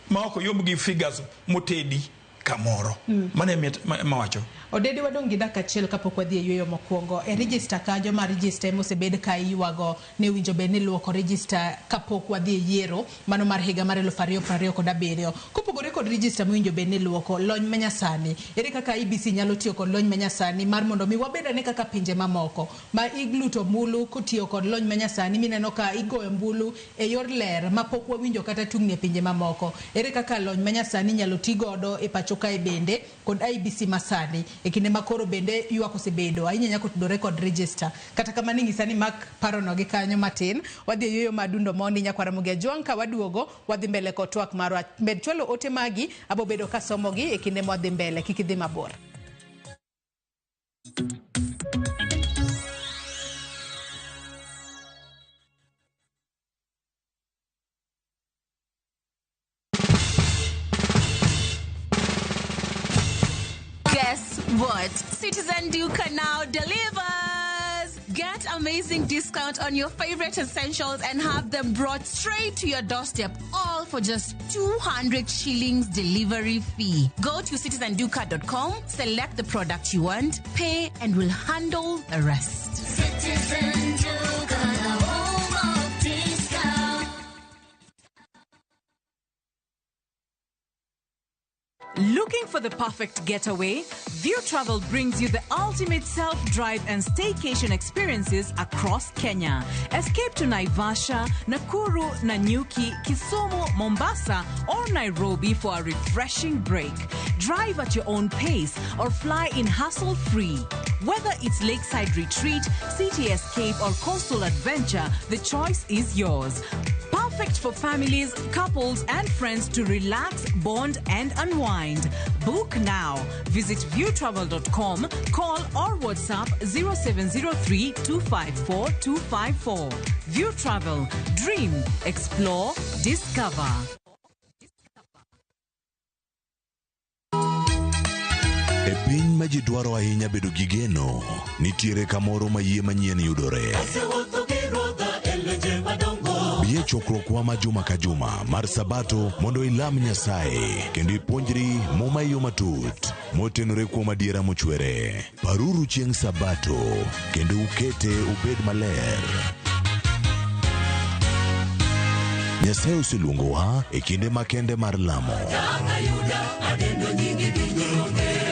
ma ok oyomb gi figures motedi kamoro. Mano e mawacho. Odede wadong' gi dakika achiel kapok wadhi e yueyo mokwongo. E register kanyo ma register emosebed ka iywago ni owinjo bed ni iluoko register kapok wadhi e yiero mano mar higa mar 2027. Kopogore kod register mowinjo bed ni iluoko, lony manyasani. Ere kaka IEBC nyalo tiyo kod lony manyasani mar mondo mi wabed ane kaka pinje mamoko ma iluto ombulu kotiyo kod lony manyasani mineno ka igoyo ombulu e yor ler mapok wawinjo kata tungni e pinje mamoko. Ere kaka lony manyasani inyalo ti godo e pacho kae bende kod IEBC masani e kinde ma koro bende ywak osebedo ahinya ahinya kotudore kod register. Kata kamano inyisa ni mak parono gi kanyo matin. Wadhi e yueyo madundo mondi nyakwar Ramogi Ajwang' ka waduogo wadhi mbele kod twak marwa. Med chwalo ote magi abo bedo kasomogi e kinde mwadhi mbele. Kik idhi mabor. what? Citizen Duka now delivers! Get amazing discount on your favorite essentials and have them brought straight to your doorstep, all for just 200 shillings delivery fee. Go to citizenduka.com, select the product you want, pay, and we'll handle the rest. Citizen Duka, the home of discount. Looking for the perfect getaway? View Travel brings you the ultimate self-drive and staycation experiences across Kenya. Escape to Naivasha, Nakuru, Nanyuki, Kisumu, Mombasa, or Nairobi for a refreshing break. Drive at your own pace or fly in hassle-free. Whether it's lakeside retreat, city escape, or coastal adventure, the choice is yours. Perfect for families, couples, and friends to relax, bond, and unwind. Book now. Visit viewtravel.com, call or WhatsApp 0703 254 254. View Travel. Dream, explore, discover. E piny ma ji dwaro ahinya bedo gi geno, nitiere kamoro ma yie manyien yudore. Bi e chokruokwa ma juma ka juma mar Sabato mondo ilam Nyasaye kendo ipuonjri Muma e yo matut motenore kuom adiera mochwere. Paruru chieng' Sabato kendo ukete obed maler. Nyasaye oseluongowa e kinde makende mar lamo.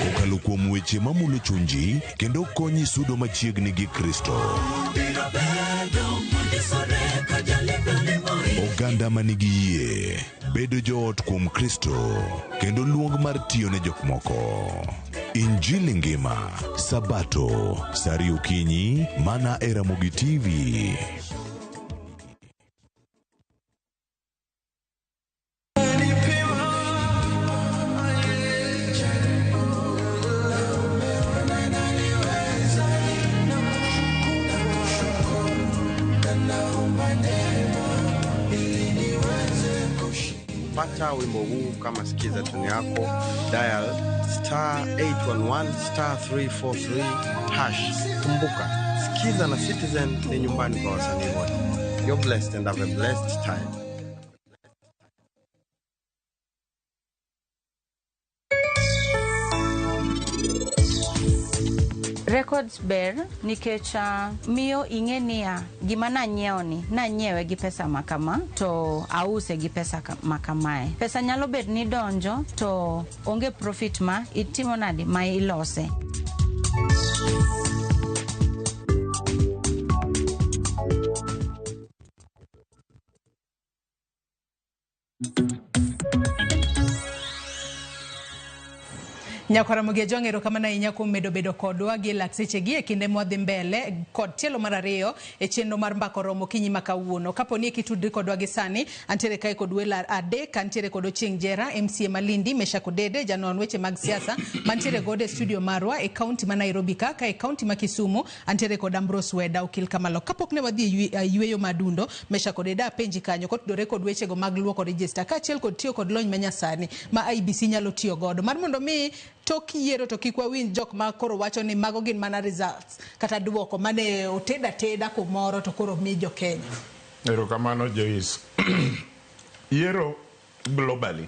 Kokalo kuom weche mamulo chunji kendo konyi sudo machiegni gi Kristo. Oganda manigi yie bedo joot kuom Kristo kendo luong mar tiyo ne jok moko. Injili ngima Sabato saa ariyo okinyi mana e Ramogi TV. Pata wimbo huu kama sikiza tune yako, dial star 811 star 343 hash. Kumbuka, Sikiza na Citizen ni nyumbani kwa wasanii wote. You're blessed and have a blessed time. Records ber nikech miyo ing'e niya gima nanyiewo ni nanyiewe gi pesa makama to ause gi pesa makamae. Pesa nyalo bet ni donjo to onge profit ma itimo nade ma ilose. Nyakwara Ramogi erokamano ahinya kuom medo bedo kodwa gi lak sechegi e kinde mwadhi mbele kod tielo mar ariyo e chenro mar Mbaka Oromo okinyi ma kawuono. Kapo ni kitudri kodwa gi sani, antiere kae kod welo adek, antiere kod Ochieng Jera, MCA Malindi, Meshack Odede, janon weche mag siasa, mantiere godo e studio marwa e kaunti ma Nairobi ka, e kaunti ma Kisumu, antiere kod Ambrose Weda, okil Kamalo. Kapok ne wadhi e yweyo madundo, Meshack Odede apenji kanyo kotudore kod wechego mag luoko register kaachiel kod tiyo kod lony manyasani ma IEBC nyalo tiyo godo mar mondo mi tok yiero to kik wawinj jok ma koro wacho ni mago gin mana results kata duoko mane oteda teda kumoro to koro mi jo Kenya. Erokamano Joyce. Yiero globally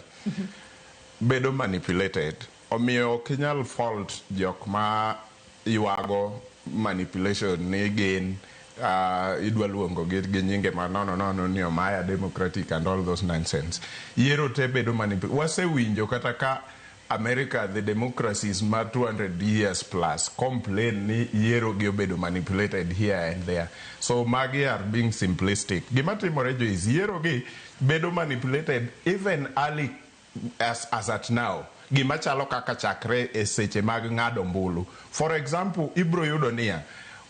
bedo manipulated. Omiyo ok inyal fault jok ma ywago manipulation ni gin idwa luongo gi nyinge ma nono nono ni Omaya Democratic and all those nonsense. Yiero te bedo manipulated. Wasewinjo kata ka America, the democracies ma 200 years plus complain ni yiero gi obedo manipulated here and there. So magi are being simplistic. Gima timore jo is yiero gi bedo manipulated even early as at now. Gima chalo kaka chakre e seche mag ng'ado ombulu. For example, ibro yudo niya,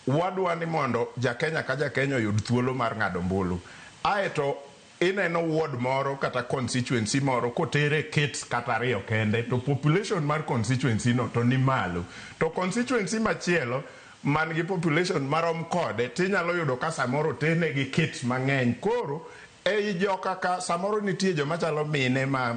wadwa ni mondo ja Kenya ka ja Kenya oyud thuolo mar ng'ado ombulu. Aeto ineno ward moro kata constituency moro kotere kits kata ariyo kende to population mar constituency no to ni malo. To constituency machielo man gi population marom kode tinyalo yudo ka samoro otene gi kits mang'eny. Koro Ei joka ka samoro nitie joma chalo mine ma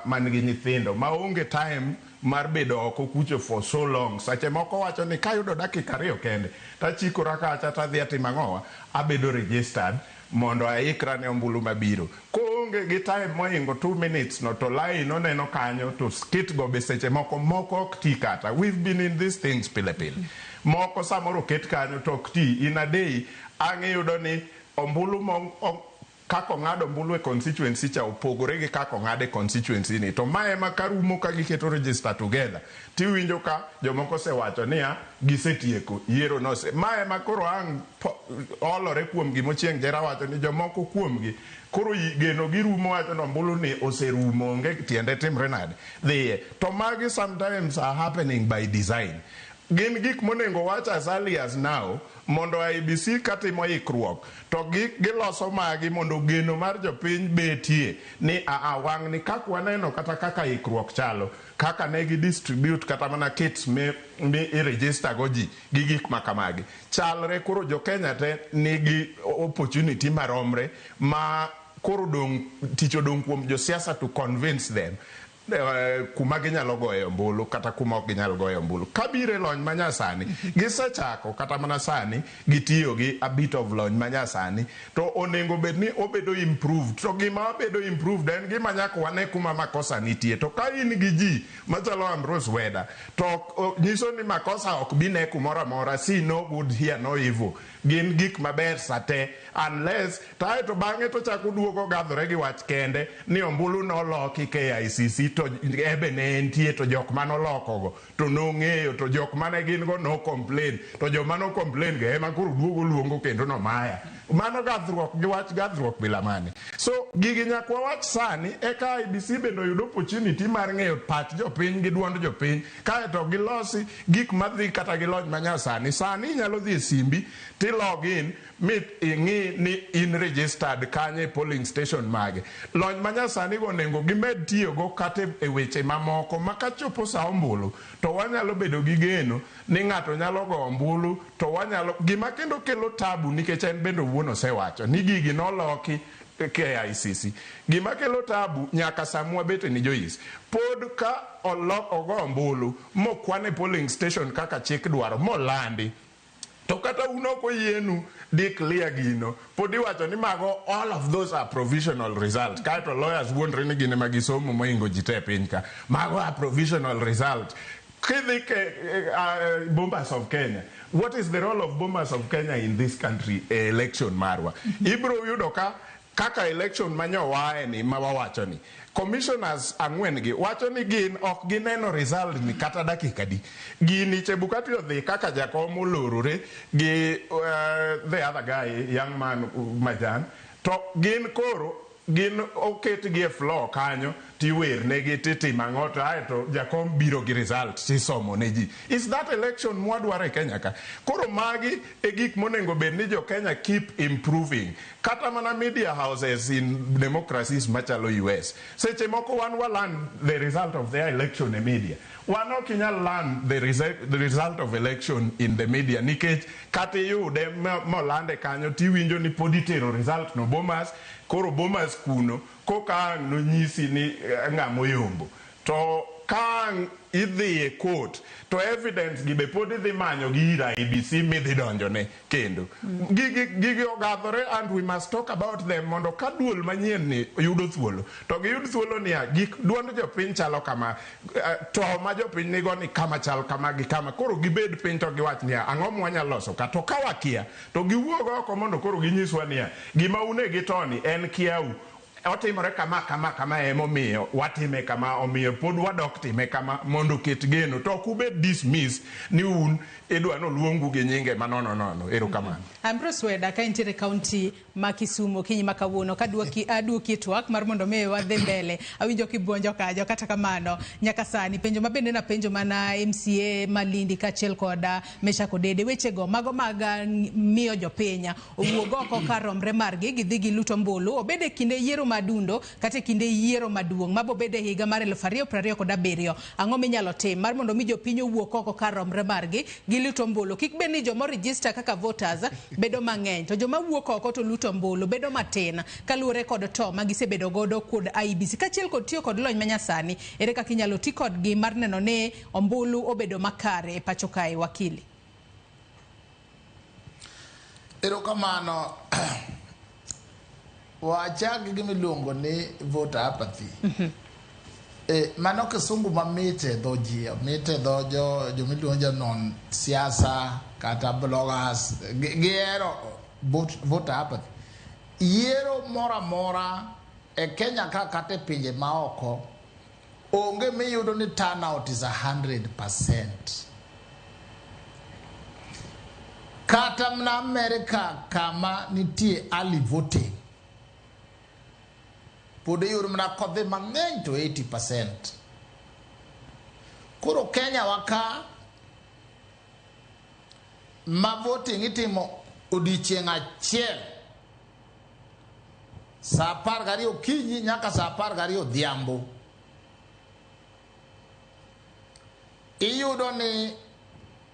man gi nyithindo maonge time mar bedo oko kucho for so long. Seche moko wacho ni kayudo dakika 2 kende tachikora kacha tadhi atimo ang'owa, abedo registered mondo aikra ne ombulu mabiro. Koonge gi time mohingo 2 minutes no, to line oneno kanyo to skit go be seche moko moko ok ti. Kata we've been in these things pile pile, moko samoro oket kanyo to ok ti. In a day ang' iyudo ni ombulu mo kaka ong'ad ombulu e constituency cha opogore gi kaka ong'ad e constituency ni. To mae ema karumo ka giketo register together, tiwinjo ka jomoko osewacho niya gisetieko yiero nose. Mae ema koro ang' olore kuom gima Ochieng' Jera wacho ni jomoko kuomgi koro geno girumo, wacho ni ombulu ni oserumo, onge tiende timre nade dhiye. To magi sometimes are happening by design. Gin gik monego wach as early as now mondo IEBC katimo ikruok to giloso magi mondo geno mar jopiny betie ni aa wang' ni kaka waneno kata kaka ikruok chalo, kaka ne gi distribute kata mana kits mi i-register go ji gi gik ma kamagi chalre. Koro jo Kenya te nigi opportunity maromre ma koro dong' tich odong' kuom josiasa to convince them kuma ginyalo goye ombulu kata kuma ok ginyal goye ombulu. Kabiro e lony manyasani, gisechako kata mana sani gitiyo gi a bit of lony manyasani, to onego bed ni obedo improved. To gima bedo improved en gima nyaka wane kuma makosa nitie. To ka in gi ji machalo Ambrose Weda to nyiso ni makosa ok bi ne kumoro amora. See no good hear no evil. Gin gik maber sate unless to ae to bang'e to chako duogo gadhore gi wach kende ni ombulu noloki KICC, to ebe ne entie, to jok manolokogo to nong'eyo, to jok mane gin go no complain, to joma no complain go ema koro duogo luongo kendo nomaya. Mano gadhruok gi wach, gadhruok bila mane. So gigi nyaka wawach sani eka IEBC bende oyud opportunity mar ng'eyo pach jopiny gi duond jopiny, kaeto gilosi gik madhi kata gi lony manyasani. Sani inyalo dhi e simbi ti log in mi ing'i ni in registered kanye, polling station mage. Lony manyasani go onego gimed tiyogo kata e weche mamoko ma kachopo sa ombulu to wanyalo bedo gi geno ni ng'ato nyalo go ombulu. To wanyalo gima kendo kelo tabu nikech en bende owuon osewacho ni gigi noloki KICC. Gima kelo tabu nyaka samwa bete ni Joyce pod ka olok ogo ombulu mokwan e polling station kaka chik dwaro molandi, to kata un ok oyienu declare gino, pod iwacho ni mago all of those are provisional result. Kaeto lawyers wuondre ni gin ema gisomo mohingo ji te e piny ka. Mago are provisional result. Kidhi ke Bomas of Kenya, what is the role of Bomas of Kenya in this country e election marwa? Ibiro yudo ka kaka election manyowae ni ma wawacho ni commissioners ang'wen gi wacho ni gin ok gineno result ni kata dakika di. Gini Chebukati odhi kaka jakom olorore gi the other guy, young man Majan, to gin koro gin oketgi e floor kanyo tiwernegi titimo ang'o, to aeto jakom biro gi result tisomo ne ji. Is that election mwadwaro e Kenya ka? Koro magi e gik monego bed ni jo Kenya keep improving. Kata mana media houses in democracies machalo US, seche moko wan waland the result of their election e media. Wan ok inyal land the result of election in the media nikech kata iyude molande kanyo tiwinjo ni pod itero result no Bomas. Koro Bomas kuno koka ang' nonyisi ni ng'ama oyombo, to ka ang' idhi e court to evidence gi be pod idhi manyo gi ir IEBC midhi donjone kendo. Gigi ogadhore and we must talk about them mondo ka duol manyien ni yudo thuolo to giyud thuolo niya gik duond jopiny chalo kama, to ma jopiny nigo ni kama chal kama gi kama. Koro gibed piny to giwach niya ang'o mwanyalo loso ka, to ka wakia to giwuog oko mondo koro ginyiswa niya gima une gi toni en kiau otimore kama kama kama, emomiyo watime kama, omiyo pod wadok time kama mondo oket geno, to ok ubed dismiss ni un idwa noluongu gi nyinge manono nono. Erokamano. Ambrose Weda, ka intiere kaunti ma Kisumu okinyi ma kawuono, kaduoki aduoki e twak mar mondo mi wadhi mbele. Awinjo kibuonjo kanyo, kata kamano nyaka sani penjo ma bende napenjo mana MCA Malindi kaachiel kod Meshack Odede, wechego mago mag miyo jopiny owuog oko kar romre margi gidhi gilut ombulu obed e kinde yiero. ma adundo kata e kinde yiero maduong' mabobede higa mar 2027. Ang'o minyalo tim mar mondo mi jopiny owuok oko kar romre margi giluto ombulu? Kik bed ni joma register kaka voters bedo mang'eny to joma wuok oko to luto ombulu bedo matin kaluwore kod to ma gisebedo godo kod IEBC kaachiel kod tiyo kod lony manyasani. Ere kaka inyalo ti kodgi mar neno ni ombulu obedo makare e pacho kae, wakili? Erokamano. Wachak gi gimiluongo ni voter apathy. Mano kisungu mamit e dho ji, mit e dho jo jomiluongo jonon siasa kata bloggers, gihero voter apathy. Yiero moro amora e Kenya ka kata e pinje maoko, onge miyudo ni turnout is 100%. Kata mana Amerika kama nitie early voting, pod iyudo mana kodhi mang'eny to 80%. Koro Kenya wa ka ma voting itimo odiochieng' achiel saa 12 okinyi nyaka saa 12 odhiambo. Iyudo ni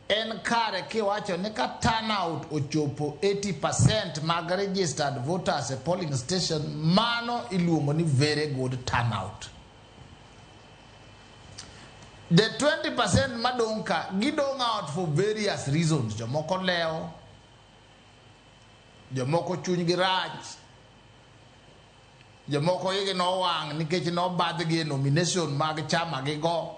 en kare kiwacho ni ka turnout ochopo 80% mag registered voters e polling station, mano iluongo ni very good turnout. The 20% madong' ka gidong' out for various reasons. Jomoko lewo, jomoko chunygi rach, jomoko igi nowang' nikech nobadhgi e nomination mag chama gigo.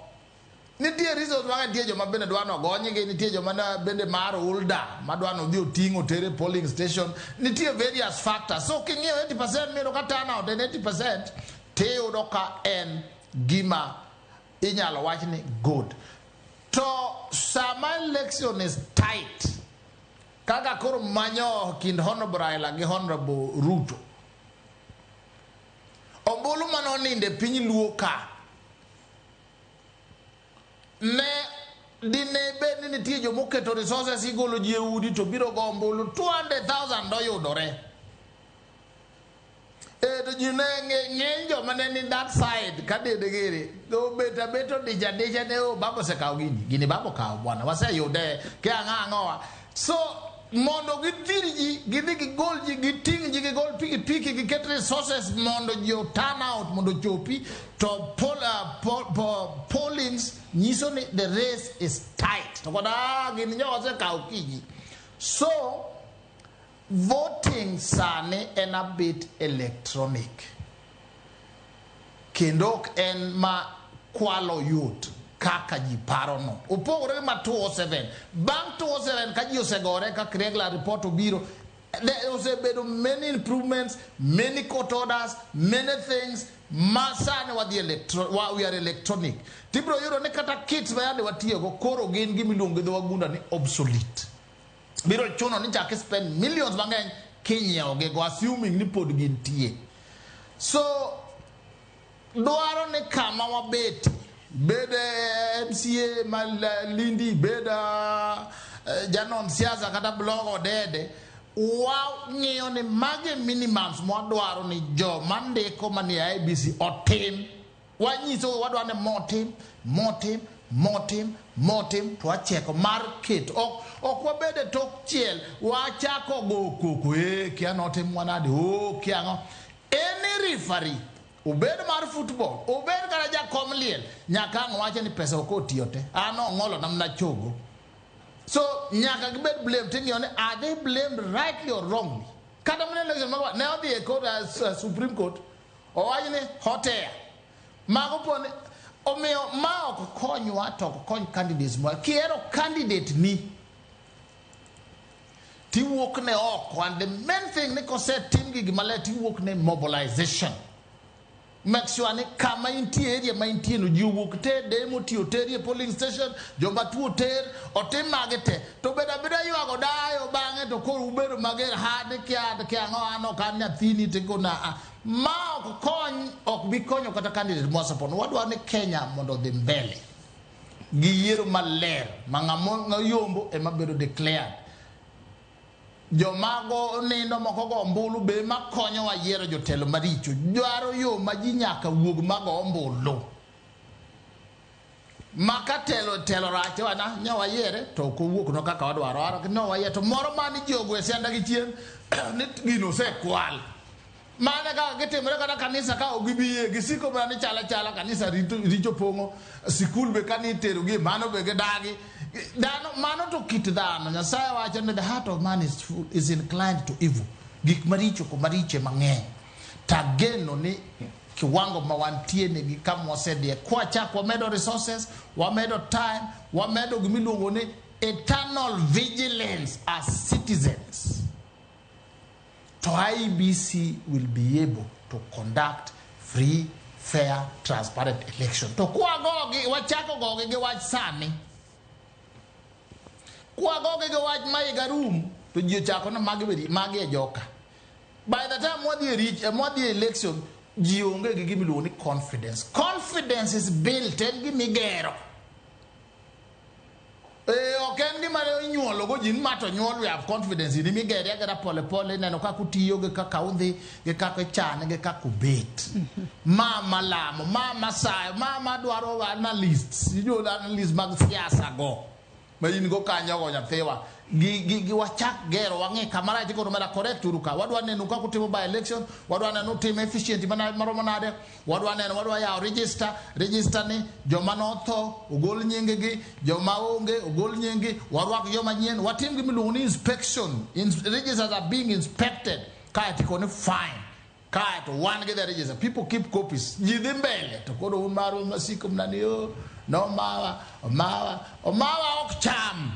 Nitie reasons mang'eny, nitie joma bende dwa nogonygi, nitie joma bende mar ulda madwa nodhi oting' oter e polling station. Nitie various factors. So king'iyo 80% miyudo ka turnout en 80%, tiyudo ka en gima inyalo wach ni good. To sama election is tight, kaka koro manyo kind Honorable Raila gi Honorable Ruto, ombulu manonindo e piny Luo ka, ne dine bed ni nitie jomoketo resources igolo ji e udi to biro go ombulu 200,000 doyudore. To ji ne ng'eny joma ne ni that side ka dede giri obet abet odich adicha ne o baba osekawo gini, gini baba okawo bwana waseyude ke ang'o ang'owa. So mondo githir ji, gidhi gigol ji, giting' ji, gigol pikipiki, giket resources mondo ji o turn out mondo ochopi to pollings nyiso ni the race is tight. To koda gini nyo osekawo kinyi. So voting sani en a bit electronic. Kendo ok en ma kwalo yot kaka ji paro no. Opogore gi ma 207. Bang' 207 ka ji osegore ka Kriegler report obiro, there osebedo many improvements, many court orders, many things ma sani wadhi we are electronic. Tibiro yudo ni kata kits ma yande watiyogo koro gin gimiluongo gi dho wagunda ni obsolete. Biro chuno ni chak spend millions mang'eny kinyiewo gigo assuming ni pod gintie. So dwaro ni kama wabet, bed MCA ma Lindi, bed janon siasa kata blog odede, wang'iyo ni magi minimums mwadwaro ni joma ndiko manie IEBC otim. Wanyiso wadwaro ni motim, motim, motim, motim, to wacheko mar keto. Ok wabed e tok chiel, wachako go koko, kia notim wanade, kia ang'o. Any referee, obed mar football, obed kata jakom liel, nyaka ang' wache ni pesa ok otiyo te. An ong'olo na mana chogo. So nyaka gibed blamed, ting'iyo ni are they blamed rightly or wrongly? Kata mana election mag ne odhi e court, Supreme Court, owach ni hot air. Mago poni omiyo ma ok konywa to ok kony candidates mwa. Kihero candidate ni, tiwuok ne oko, and the main thing ni kosetim gigi maler tiwuok ne mobilization. Make sure ni kama intie, area ma intie no, ji owuok te, demo tiyo teri e polling station, joma tuo ter, otim mage te. To bed abeda ywago dayo bang'e to koro ubedo mager, ha ni kia, kia ang'o, an ok an nyathini tikona a. Ma ok kony, ok bi konyo kata candidate mwa support. Wadwaro ni Kenya mondo odhi mbele gi yiero maler ma ng'ama yombo ema bedo declared. Jomago nindo moko go ombulu be makonyowa yiero jotelo maricho. Dwaro yo ma ji nyaka wuog mago ombulu. Maka telo telo rach wana ne wayiere to ok owuoknwa kaka wadwaro. Ara ne wayiere to moro mane ji ogo sianda gi chien ni gino osekwal. Mane kaka gitimore kata kanisa ka ok gibi gisiko mana ni chala chala kanisa rito richo pong'o sikul be kane iterogi mano be gidagi. Dhano mano to kit dhano Nyasaye wacho ni the heart of man is, full, is inclined to evil. Gik maricho ko mariche mang'eny. Tageno ni kiwango ma wantie ni gi kama wasedhiye kwachak wamedo resources wamedo time wamedo gimiluongo ni eternal vigilance as citizens to IEBC will be able to conduct free, fair, transparent election. To kwagogi, wachako gogi gi wach sani. Kwagogi gi wach ma higa rum, to ji ochako ni magi bedi, magi e joka. By the time mwadhi e rich, mwadhi e election, ji onge gi gimiluongo ni confidence. Confidence is built, en gimigero. Ok en gima inyuolo go ji ni ma to nyuol we have confidence in imigere agera pole pole ineno kaka utiyo gi kaka udhi gi kaka ichane gi kaka ubet. Ma malamo, ma masayo, ma madwaro analysts, inyuolo analysts mag siasa go. Ma in go kanyo go nyathiwa. Gi wachak gero wang'e kama rach koro mera correct uru ka. Wadwa neno kaka utimo by election, wadwa neno utimo efficient mana maromo nade, wadwa neno wadwa yawo register, register ni joma notho ogol nying gi, joma onge ogol nying gi, warwak joma nyien, watim gimiluongo ni inspection. Registers are being inspected. Kae to ikone fine. Kae to wan gi the register. People keep copies. Ji dhi mbele to koro un maru masiko mnani yo no mawa omawa omawa ok cham.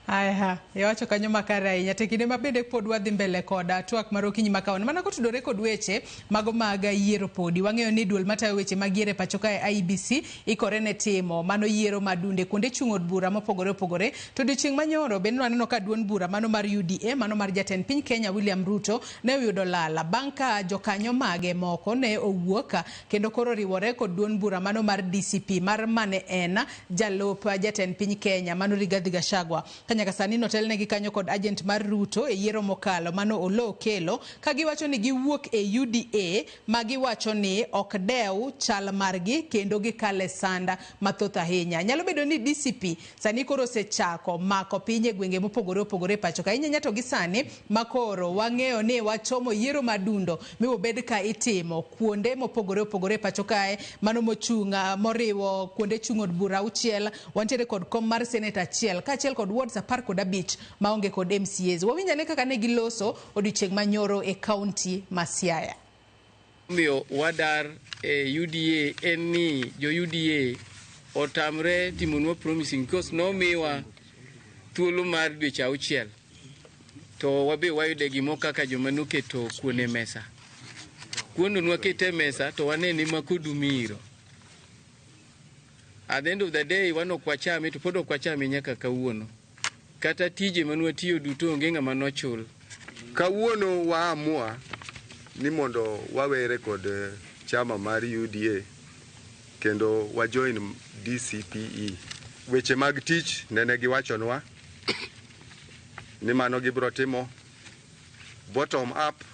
Aya, iwacho kanyo makare ahinya. To e kinde ma bende pod wadhi mbele koda twak mar okinyi ma kawuono. Mana kotudore kod weche mago mag yiero podi. Wang'eyo ni duol matayo weche mag yiero e pacho kae IEBC ikore ne timo mano yiero madunde kuonde chung' od bura mopogore opogore. To odiochieng' manyoro bende waneno ka duond bura mano mar UDA mano mar jatend piny Kenya William Ruto ne oyudo lala bang' ka jokanyo mage moko ne owuok kendo koro riwore kod duond bura mano mar DCP mar mane en jalup jatend piny Kenya mano Rigathi Gachagua. Nyaka sani notelnegi kanyo kod agent mar Ruto e yiero mokalo mano Oloo Okello ka giwacho ni giwuok e UDA ma giwacho ni ok dew chal margi kendo gikale sanda mathoth ahinya. Nyalo bedo ni DCP sani koro osechako mako piny e gwenge mopogore opogore e pacho ka. Ahinya to gi sani makoro wang'eyo ni wachomo yiero madundo miwobed ka itimo kuonde mopogore opogore e pacho kae mano mochung' moriwo kuonde chung' od bura auchiel, wantiere kod kom mar senate achiel kaachiel kod wards 15 maonge kod MCAs. Wawinj ane kaka ne giloso odiochieng' manyoro e kaunti ma Siaya. Omiyo wadar e UDA en ni jo UDA otamre timonwa promising because nomiwa thuolo mar dweche auchiel to wabe wayude gimo kaka joma noketo kuon e mesa. Kuono nwakete e mesa to wanene ma kodu miro. At the end of the day wan ok wachame to pod ok wachame nyaka kawuono. Kata tije manwatiyo duto onge ng'ama nochul. Kawuono waamua ni mondo wawere kod chama mar UDA kendo wa join DCPE. Weche mag tich nene giwachonwa ni mano gibiro timo bottom up.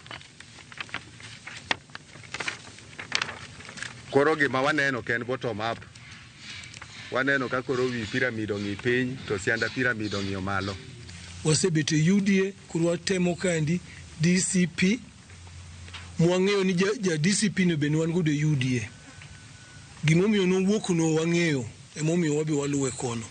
Koro gima waneno ok en bottom up. Waneno ka koro wi pyramid ong'i piny to sianda pyramid ong'iyo malo. Wasebet e UDA koro watemo kaendi DCP mwang'eyo ni ja DCP no bende wan godo e UDA. Gimomiyo nowuok no wang'eyo emomiyo wabe waluwe kono.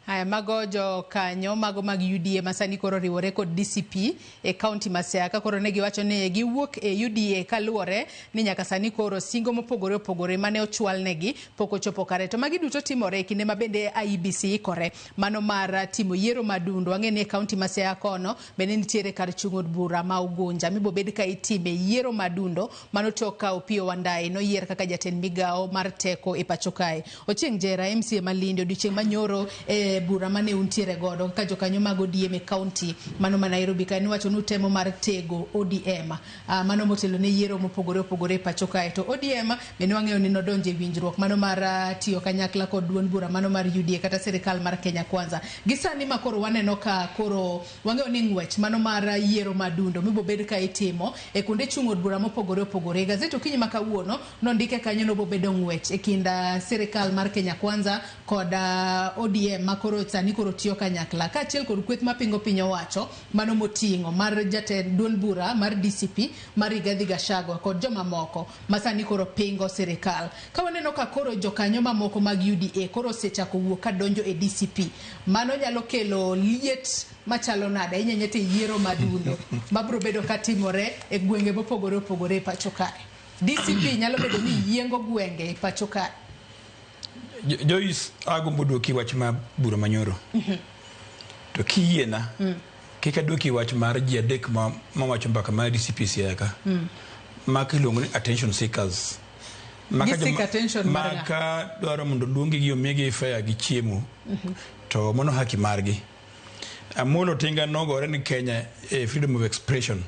Haya, mago jokanyo mago mag UDA ma sani koro riwore kod DCP e kaunti ma Siaya ka koro ne giwacho ni giwuok e UDA kaluwore ni nyaka sani koro singo mopogore opogore mane ochwalnegi pok ochopo kare. To magi duto timore e kinde ma bende IEBC ikore mano mar timo yiero madundo. Wang'e ni e kaunti ma Siaya kono bende nitiere kar chung' od bura ma Ugunja mibobed ka itime yiero madundo mano tok ka Opiyo Wandayi noyier kaka jatend migawo mar teko e pacho kae. Ochieng' Jera MCA ma Lindi odiochieng' manyoro e bura mane untiere godo kaka jokanyo mag ODM e county mano ma Nairobi ka niwacho ni utemo mar tego ODM mano motelo ne yiero mopogore opogore e pacho kae. To ODM bende wang'eyo ni nodonjo e winjruok mano mar tiyo kanyakla kod duond bura mano mar UDA kata sirikal mar Kenya Kwanza. Gi sani ma koro waneno ka koro wang'eyo ni ng'wech mano mar yiero madundo mibobed ka itimo e kuonde chung' od bura mopogore opogore. Gazet okinyi ma kawuono nondike kanyo nobobedo ng'wech e kind sirikal mar Kenya Kwanza kod ODM ma koro sani koro tiyo kanyakla kaachiel kod kweth mapingo piny owacho mano moting'o mar jatend duond bura mar DCP mar Rigathi Gachagua kod jomamoko ma sani koro pingo sirikal. Ka waneno ka koro jokanyo mamoko mag UDA koro osechako wuok kadonjo e DCP, mano nyalo kelo liet machalo nade ahinya ahinya to e yiero madundo mabiro bedo katimore e gwenge mopogore opogore e pacho kae. DCP nyalo bedo ni yiengo gwenge e pacho kae. Joyce, agombo duoki wach ma bura manyoro. To kiyiena, kik aduoki wach mar ji adek ma mawacho mbaka mar DCP Siaya ka. Ma iluongo ni attention seekers. Maka Gi seek attention mar ng'a? Maka dwaro mondo luongi gi omigi fare gi chiemo. To mano haki margi. Amolo Tinga nogore ni Kenya e freedom of expression.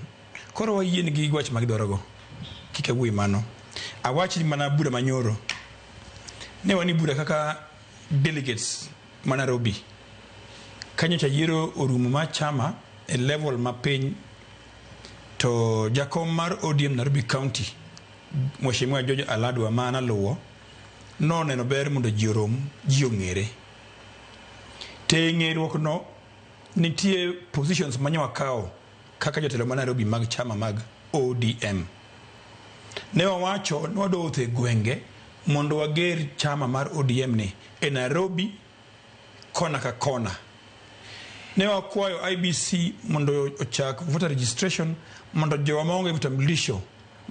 Koro wayien gi wach ma gidwarogo. Kik awuoyi mano. Awach ni mana bura manyoro. Ne wan e bura kaka delegates ma Nairobi. Kanyocha yiero orumo mar chama e level mapiny to jakom mar ODM Nairobi County Mheshimiwa George Aladwa ma naluwo noneno ber mondo ji orom ji ong'ere. To e ng'eruok no nitie positions manye wakawo kaka jotelo ma Nairobi mag chama mag ODM. Ne wawacho ni wadwa wuotho e gwenge mondo wager chama mar ODM ni e Nairobi kona ka kona. Ne wakwayo IEBC mondo ochak voter registration mondo jowa maonge vitambulisho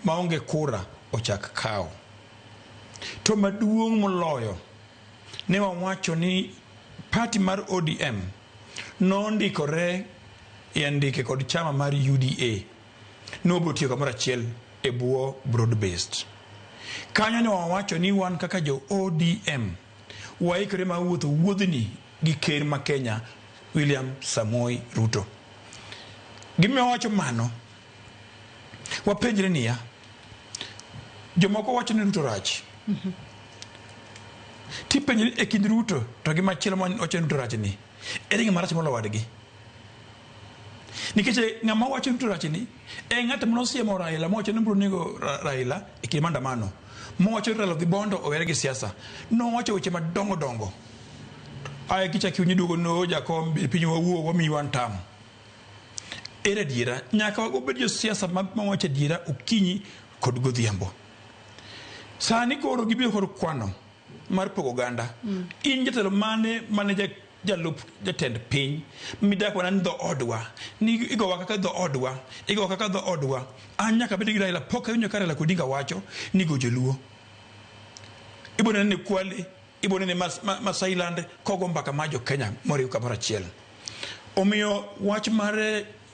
maonge kura ochak kawo. To maduong' moloyo ne wawacho ni party mar ODM nondikore e andike kod chama mar UDA nobiro tiyo kamoro achiel e bwo broad based. Kanyo ne wawacho ni wan kaka jo ODM waikore mar wuotho wuodhni gi ker ma Kenya William Samoei Ruto. Gimomiyo wawacho mano, wapenjre niya, jomoko wacho ni Ruto rach. Tipenjri e kind Ruto to gi machielo mawacho ni Ruto rach ni, ere ng'ama rach molo wadgi? Nikech ng'ama wacho ni Ruto rach ni e ng'at manosiemo Raila mowacho ni biro nego Raila e kinde maandamano. Mowacho ni Raila odhi Bondo owere gi siasa. Nowacho weche madongo dongo. Ae kichak iwinjo iduogo ni o jakom piny wawuo wamiyi one term. Ere adiera? Nyaka wabed josiasa mawacho adiera okinyi kod godhiambo. Sani koro gibiro kod kwano mar pogo oganda. In jatelo mane mane jalup jatend piny midak mana ni dhoodwa ni igowa kaka dhoodwa igowa kaka dhoodwa. An nyaka abed gi Raila pok awinjo ka Raila Odinga wacho ni go joluo. Ibo nene Kwale, ibo nene Masai Land kogo mbaka mar jo Kenya moriw kamoro achiel. Omiyo wach mar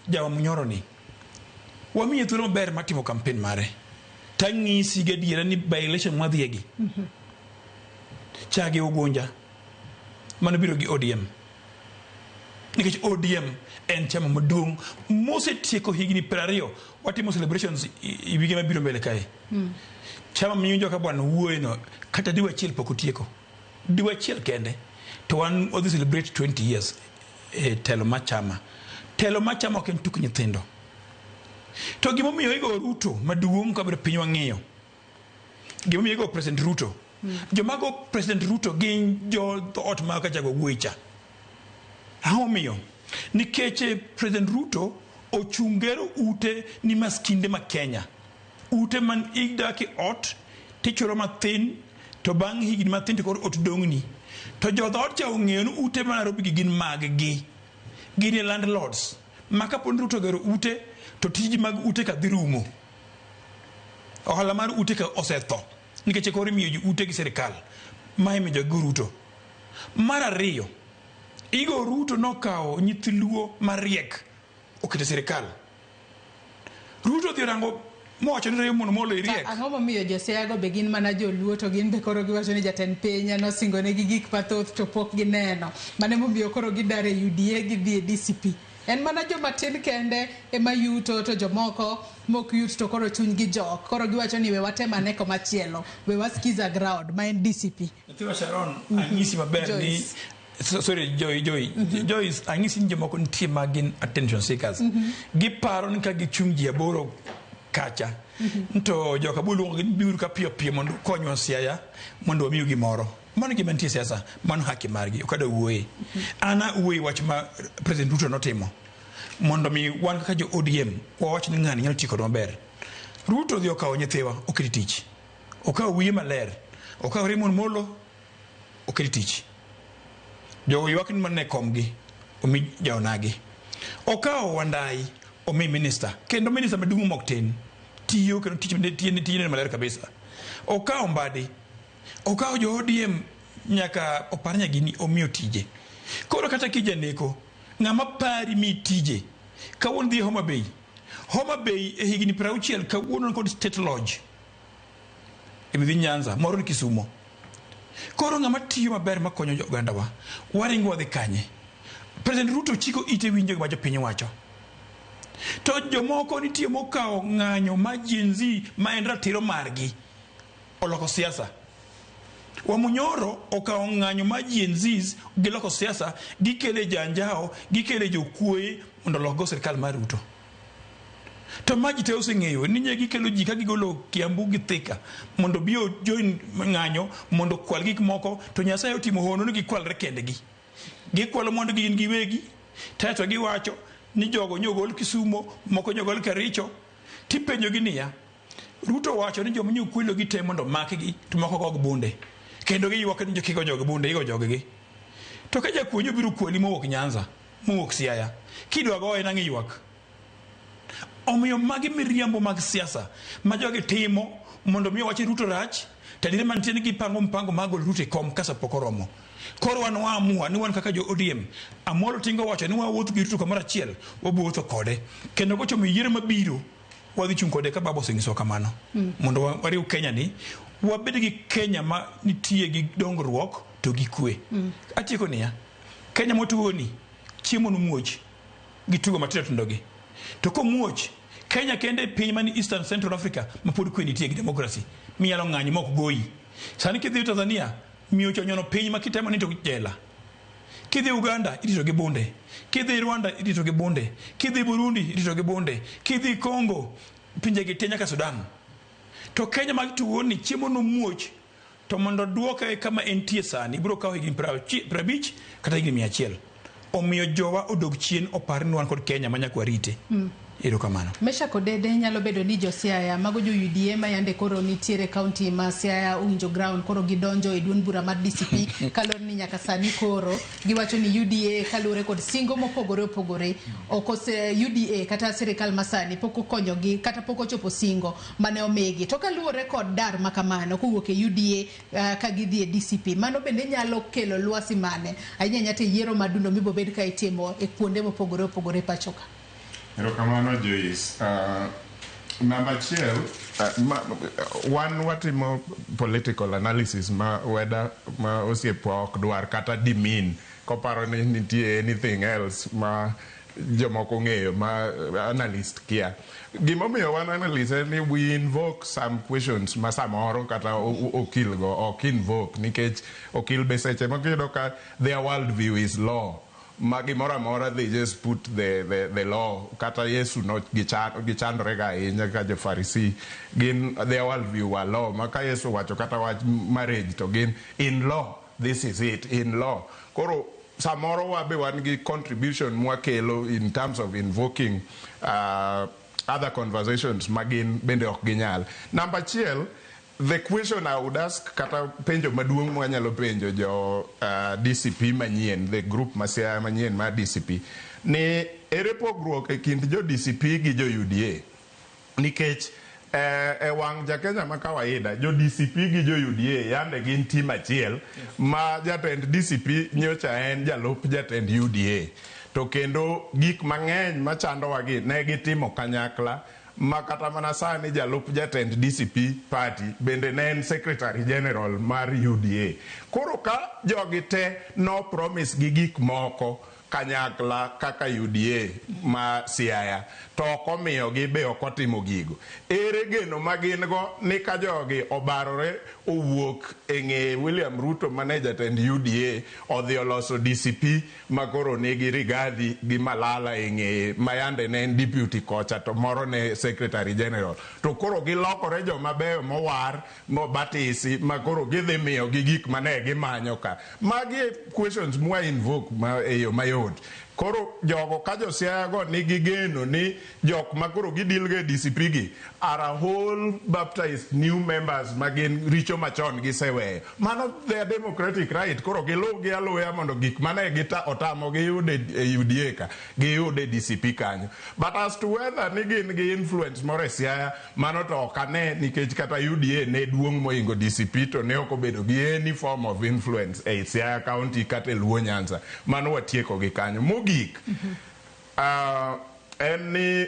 Jawa Munyoro ni wamiye thuolo maber mar timo campaign mare. Tang'isi gadiera ni by election mwadhiye gi chagi Ugunja mano biro gi ODM. Nikech ODM en chama maduong' mosetieko higni 20 watimo celebrations i wige mabiro mbele kae. Chama miwinjo ka bwana wuoye no kata dwe achiel pok otieko. Dwe achiel kende to wan wadhi celebrate 20 years e telo mar chama. Telo mar chama ok en tuk nyithindo. To gimomiyo igo Ruto maduong' kabiro piny wang'iyo. Gimomiyo igo President Ruto. Joma go President Ruto gin jo dhoot ma Gachagua wuoyi cha. Ang'o momiyo? Nikech President Ruto ochung' gero ute ni maskinde ma Kenya. Ute man idak e ot tichulo mathin to bang' higni mathin to koro ot dong'ni. To jo dhoot cha ong'eyo ni ute ma Nairobi gi gin mag gi. Gin e landlords. Ma kapo ni Ruto ogero ute to tiji mag ute ka dhi rumo. Ohala mar ute ka osetho nikech koro imiyo ji ute gi sirikal. Ma imiyo jogi Ruto. Mar ariyo, Igo Ruto nokawo nyithi Luo mariek oketo e sirikal. Ruto odhi orango Mowacho ni Raymond Molo iriek. Ang'o momiyo josiaya go be gin mana joluo to gin be koro giwacho ni jatend piny nosingo negi gik mathoth to pok gineno. Mano emomiyo koro gidar e UDA gidhi e DCP. En mana joma tin kende ema yuto to jomoko mok yut to koro chunygi jok. Koro giwacho ni we watem ane komachielo, we wasikiza ground ma en DCP. Nyathiwa Sharon, anyisi maber ni Joyce. Sorry, Joy, Joy. Joyce, anyisi ni jomoko nitie ma gin attention seekers. Giparo ni ka gichung' ji aboro kacha to joka boluongo gi biuru ka piyo piyo mondo ukonywa Siaya mondo wamiu gimoro. Mano gima nitie e siasa, mano haki margi, ok adwa wuoye. An awuoye wach ma President Ruto notimo mondo mi wan kaka jo ODM wawach ni ng'ani nyalo tiyo kodwa maber. Ruto odhi okawo nyithiwa oketo e tich. Okawo wiye maler, okawo Raymond Molo oketo e tich. Jogo ywak ni mana e komgi omi jaonagi. Okawo Wandayi omi minister kendo minister maduong' mok tin tiyo kendo tich tijene maler kabisa. Okawo Mbadi, okawo jo ODM nyaka Oparanya gini omiyo tije. Koro kata kijaneko ng'ama pari mi tije kawuono dhi Homa Bay. Homa Bay e higni 60 kawuono kod State Lodge e midhi Nyanza moro ni Kisumo. Koro ng'ama tiyo maber makonyo ogandawa waringo wadhi kanye? President Ruto chiko ite winjo gima jopiny wacho. To jomoko nitie mokawo ng'anyo ma Gen Z ma en ratiro margi oloko siasa. Wamunyoro okawo ng'anyo ma Gen Zs giloko siasa gikele janjao gikele jokuoye mondo olokgo sirkal mar Ruto. To ma ji te oseng'eyo ni nye gikelo ji ka gigolo Kiambu gi Thika mondo obi o join ng'anyo mondo okwal gik moko to Nyasaye otimo hono ni gikwalre kendgi. Gikwalo mwandu gi gin giwegi to giwacho ni jogo nyogol Kisumo moko nyogol Kericho tipenjo gi niya Ruto wacho ni joma nyokwelo gi te mondo omakgi to moko gog bunde kendo giywak ni kigo jogi bunde igo joggi. To ka jakuo obiro kwali mowuok Nyanza mowuok Siaya kidwa goye nang'o iywak? Omiyo magi miriambo mag siasa ma jogi timo mondo mi owach ni Ruto rach to adiera mantie ni gipango mpango mar golo Ruto e kom ka sa pok oromo. Koro wan waamua ni wan kaka jo ODM Amolo Tinga owacho ni wawuoth gi Ruto kamoro achiel wabowuotho kode kendo kochomo yiero mabiro wadhi chung' kode ka baba osenyisowa kamano mondo wariw Kenya ni wabed gi Kenya ma nitie gi dongruok to gi kwe. Atieko niya, Kenya mwatugo ni chiemo nomuoch gi tugo matindo tindo gi. To komuoch, Kenya kende e piny mani Eastern Central Africa ma pod kwe nitie gi democracy minyalo ng'anyo ma ok goyi. Sani kidhi Tanzania, miyo onyono piny ma kitemo ni to jela. Kidhi Uganda irito gi bunde, kidhi Rwanda irito gi bunde, kidhi Burundi irito gi bunde, kidhi Congo, pinje gi te nyaka Sudan. To Kenya mag tugo ni chiemo nomuoch to mondo duoke kama entie sani biro kawo higni 50 kata higni 100. Omiyo jowa odog chien opar ni wan kod Kenya ma nyaka warite. Erokamano. Meshack Odede nyalo bedo ni jo Siaya mago jo UDA ma yande koro nitiere kaunti ma Siaya owinjo ground koro gidonjo e duond bura mar DCP kaluwore ni nyaka sani koro giwacho ni UDA kaluwore kod singo mopogore opogore ok ose UDA kata sirikal masani pok okonyogi kata pok ochopo singo mane omigi to kaluwore kod dar makamano kowuok e UDA ka gidhi e DCP mano bende nyalo kelo lwasi mane ahinya ahinya to yiero madundo mibobed ka itimo e kuonde mopogore opogore pacho ka. Erokamano Joyce. Namba achiel, wan watimo political analysis ma weda ma osiepwa ok dwar kata demean koparo ni nitie anything else ma jomoko ong'eyo ma analyst kia. Gimomiyo wan analyst en ni we invoke some questions ma samoro kata okil go ok invoke nikech okil be seche moko iyudo ka their world view is law. Ma gimoro amora they just put the law kata Yesu no gichandore ga ahinya ka jo Pharisee gin their world view were law ma ka Yesu wacho kata wach marriage to gin in law this is it in law koro samoro wabe wan gi contribution mwakelo in terms of invoking other conversations ma gin bende ok ginyal. Namba achiel, the question I would ask kata penjo maduong' mwanyalo penjo jo DCP manyien, the group ma Siaya manyien mar DCP, ni ere pogruok e kind jo DCP gi jo UDA? Nikech e wang' ja Kenya ma kawaida, jo DCP gi jo UDA yande gin team achiel ma jatend DCP nyocha en jalup jatend UDA. To kendo gik mang'eny machandowa gi ne gitimo kanyakla Ma kata mana sani jalup jatend DCP party bende ne en secretary general mar UDA. Koro ka jogi te no promise gi gik moko kanyakla kaka UDA ma Siaya to ok omiyogi be ok otimo gigo. Ere geno ma gin go ni ka jogi obarore owuok e ng'e William Ruto mane jatend UDA odhi oloso DCP ma koro nigi Rigathi gi Malala e ng'eye ma yande ne en deputy kocha to moro ne secretary general to koro gilokore joma beyo mowar mobatisi ma koro gidhi miyogi gik mane gimanyo ka. Magi e questions mwa invoke ma e yo mayot. Koro jogo ka jo Siaya go nigi geno ni jok ma koro gidil go e DCP gi are a whole baptized new members ma gin richo machon giseweyo. Mano their democratic right. Koro giluw gi aluya mondo gik mane gita otamo giyud e UDA ka giyud e DCP kanyo. But as to whether ni gin gi influence moro e Siaya, mano to ok ane nikech kata UDA ne duong' mohingo DCP to ne ok obedo gi any form of influence ei Siaya County kata e Luo Nyanza. Mano watieko gi kanyo. Mogik, en ni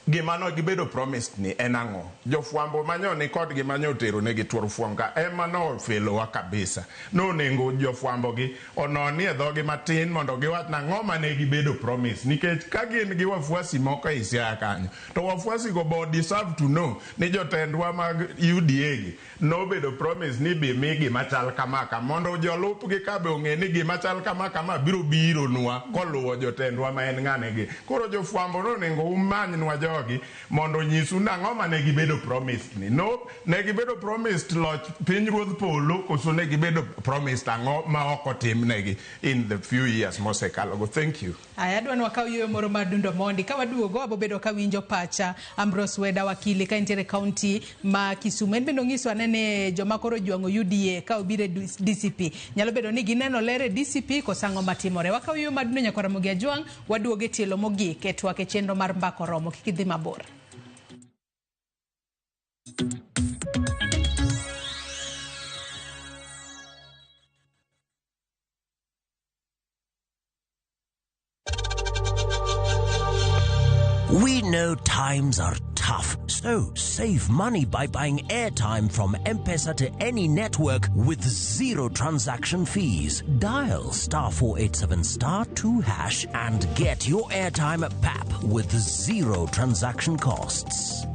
gima no gibedo promised ni en ang'o? Jofwambo manyo ni kodgi manyo otero negi tuor fuonga ema nofelowa kabisa. Nonego jofwambo gi ononie dhogi matin mondo giwach nang'o mane gibedo promise nikech ka gin gi wafuasi moko ei Siaya kanyo to wafuasi go bo deserve to know ni jotendwa mag UDA gi nobedo promise ni bi mi gima chal kama ka mondo jolupgi ka be ong'e ni gima chal kama kama biro bironwa koluwo jotendwa ma en ng'ane gi. Koro jofwambo nonego umanynwa jogi mondo onyisu nang'o mane gibedo promised ni. No, ne gibedo promised loch piny ruodh polo koso ne gibedo promised ang'o ma ok otimnegi in the few years mosekalogo. Thank you. Aya, adwa ni wakaw yueyo moro mar dundo mondi. Ka waduogo, wabobedo ka winjo pacha Ambrose Weda wakili ka entiere kaunti ma Kisumu. En bende onyiso ane ni joma koro ojwang'o UDA ka obiro e DCP. Nyalo bedo ni gineno ler e DCP koso ang'o matimore. Wakaw yueyo mar dundo nyaka Ramogi Ajwang', waduogo e tielo mogik e twak e chenro mar Mbaka Oromo. Kik idhi mabor. We know times are tough, so save money by buying airtime from M-Pesa to any network with zero transaction fees. Dial star 487 star 2 hash and get your airtime at PAP with zero transaction costs.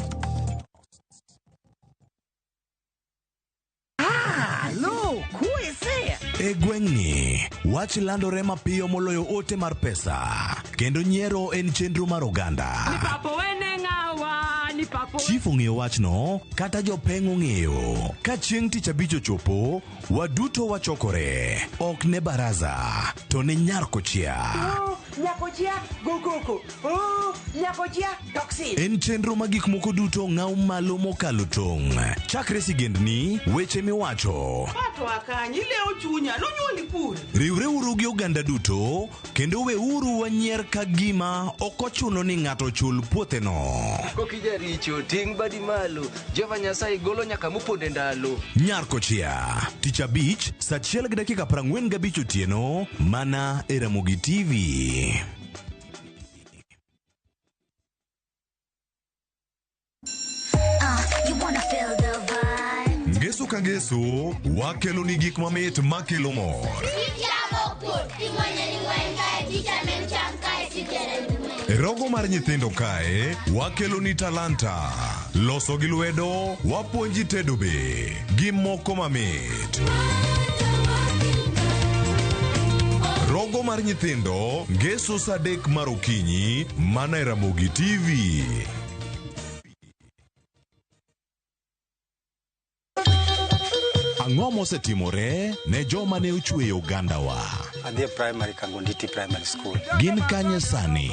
Ah, look, who is there? E gweng'ni, wach landore mapiyo moloyo ote mar pesa, kendo nyiero en chenro mar oganda. Papo wene ng'awa, ni papo Chief ong'eyo wachno, kata jopeng' ong'eyo. Ka chieng' tich abich ochopo, waduto wachokore. Ok ne baraza, to ne nyar kochia. Oh, nyakojia, go koko. Oh, nyakojia, toxin. En chenro ma gik moko duto ng'aw malo mokalo tong'. Chakre sigendni, weche miwacho. Pato akanyi ilewo chunya nonyuoli kure. Riwreuru gi oganda duto kendo weuru wanyier ka gima ok ochuno ni ng'ato chul puotheno. Kokijaricho ting' badi malo Jehova Nyasaye golo nyaka moponde ndalo. Nyar Kochia, tich abich, saa achiel gi dakika 45 otieno, mana e Ramogi TV. You wanna feel the vibe. Ngeso ka ngeso, wakelo ni gik mamit makelo mor. E rogo mar nyithindo kae, wakelo ni talanta. Loso gi lwedo, wapuonji tedo be, gi moko mamit. Rogo mar nyithindo, ngeso saa 3 mar okinyi, mana e Ramogi TV. Ang'o mosetimore ne joma ne ochweyo ogandawa? Adhi e primary Kangonditi Primary School. Gin kanye sani?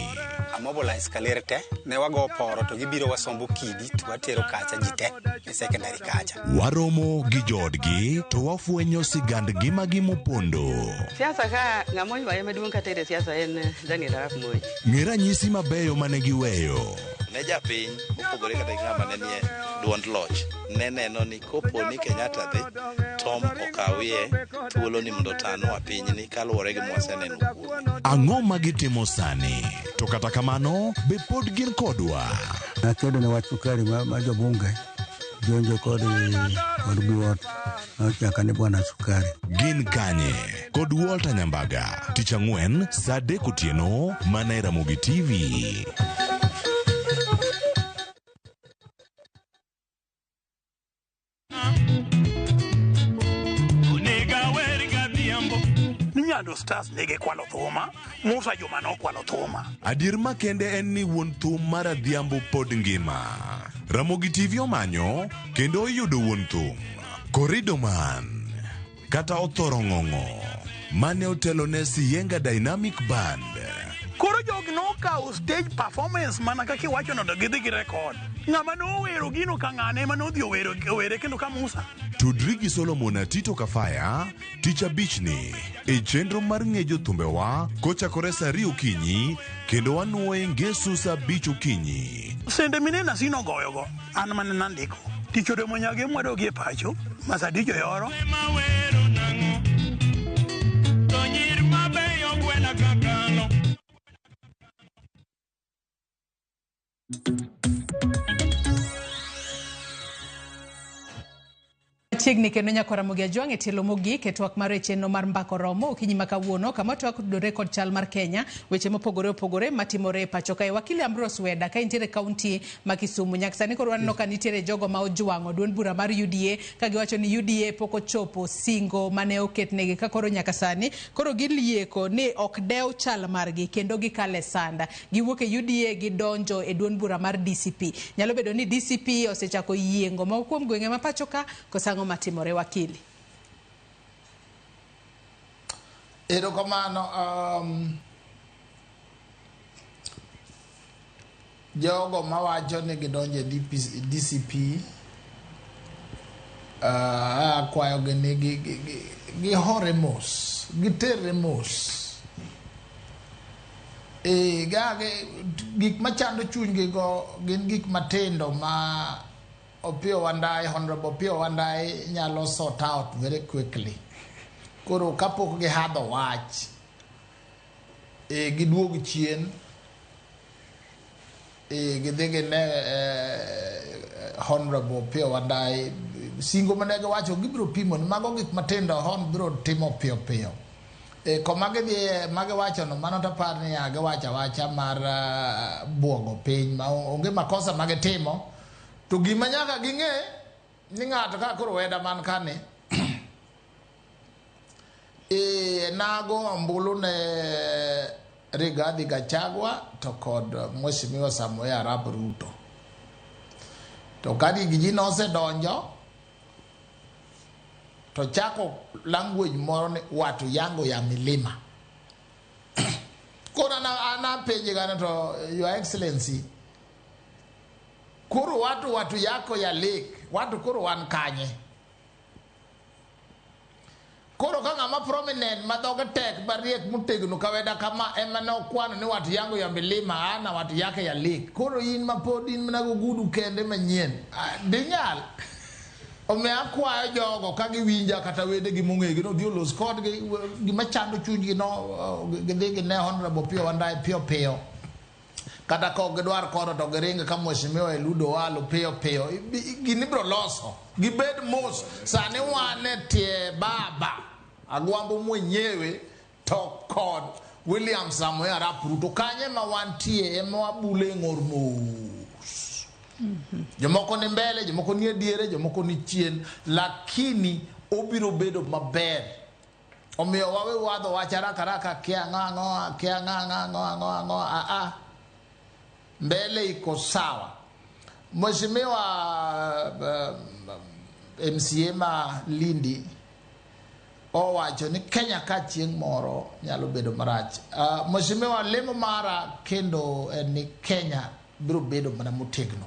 Amobilize kaler te, ne wago poro to gibiro wasombo kidi to watero kacha ji te e secondary kacha. Waromo gi joodgi to wafwenyo sigand ngimagi mopondo. Siasa ka ng'ama oywaye maduong' kata e siasa en Daniel Arap Moi. Ng'e ranyisi mabeyo mane giweyo. Ne japiny mopogore kata gi ng'ama ne nie duond loch ne neno ni kopo ni Kenyatta dhi, Tom okawie thuolo ni mondo otanwa pinyni kaluwore gi mwaseneno kuome. Ang'o ma gitimo sani? To kata kamano, be pod gin kodwa? Nakedo ne wach sukari ma, ma jobunge jonjo kod kod buot nochaka ni bwana sukari. Gin kanye? Kod Walter Nyambaga, tich ang'wen saa adek otieno mana e Ramogi TV. Ni Nyando Stars nigi kwalo thuma, Musa Juma nokwalo thuma. Adier makende en ni wuon thum mar Adhiambo pod ngima. Ramogi TV omanyo kendo oyudo wuon thum. Korido man kata Othoro Ng'ong'o mane otelo ne Siyenga Dynamic Band. Koro jogi nokawo stage performance mana kaka iwacho no to gidhi gi record. Ng'ama nowero gino ka ng'ane ema nodhi owero owere kendo ka Musa. Tudri gi Solomon Atito Kafaya tich abichni e chenro mar ng'e jothumbewa kochakore saa ariyo okinyi kendo wanuoye ngeso saa abich okinyi. Sende minena sino goyogo an mane nandiko. Tich odomo nyage mwadogi e pacho, Masadicho yoro. Machiegni kendo nyako Ramogi Ajwang' e tielo mogik e twak mar e chenro mar Mbaka Oromo okinyi ma kawuono kama twak tudore kod chal mar Kenya, weche mopogore opogore matimore e pacho kae. Wakili Ambrose Weda ka intiere kaunti ma Kisumu, nyaka sani koro waneno ka nitiere jogo ma ojwang'o duond bura mar UDA ka giwacho ni UDA pok ochopo singo mane oketnegi ka koro nyaka sani koro gilieko ni ok dew chal margi kendo gikale sanda. Giwuok e UDA gidonjo e duond bura mar DCP. Nyalo bedo ni DCP osechako yiengo moko kuom gwenge ma pacho ka koso ang'o matimore wakili? Erokamano. Jogo mawacho ni gidonjo e DCP akwayogi ni gihore mos, giterre mos. Gik machando chunygi go gin gik matindo ma Opiyo Wandayi, Honorable Opiyo Wandayi nyalo sort out very quickly. Koro kapok gihadho wach, giduog chien, gidhi gine Honorable Opiyo Wandayi. Singo mane giwacho gibiro pimo ni mago gik matindo Hon biro timo piyo piyo. Koma gidhiye magiwacho no mano tapar ni ya giwacho awacha mar buogo piny ma onge makosa magitimo. To gima nyaka ging'e ni ng'ato ka koro weda man kani nago ombulu ne Rigathi Gachagua to kod Mheshimiwa Samoei Arap Ruto. To ka ji nosedonjo to chako language moro ni watu yangu ya milima. Koro anapenje gana to Your Excellency, koro watu yako ya lake, watu koro wan kanye. Koro ka ng'ama prominent ma dhoge tek mariek motegno kaweda kama ema ne okwano ni watu yangu ya milima ana watu yake ya lake. Koro in ma pod in mana gogudu kende manyien. Dinyal. Omiyo akwayo jogo ka giwinja kata wedegi mong'egi no dhi olos kodgi gima chando chunygi no gidhi gine Honorable Opiyo Wandayi piyo piyo. Kata ka ok gidwar kodo to giring ka Mheshimiwa Eliud Owalo piyo piyo. Gini biro loso. Gibed mos. Sani wan e tie baba Agwambo mwenyewe to kod William Samoei Arap Ruto. Kanye ma wantie ema wabule ng'or mos. Jomoko ni mbele, jomoko ni e diere, jomoko ni chien, lakini obiro bedo maber. Omiyo wawe wadho wach haraka haraka kia ng'o kia ng'o a mbele iko sawa. Mheshimiwa MCA ma Lindi owacho ni Kenya ka chieng' moro nyalo bedo marach. Mheshimiwa, lemo mara kendo en ni Kenya biro bedo mana motegno.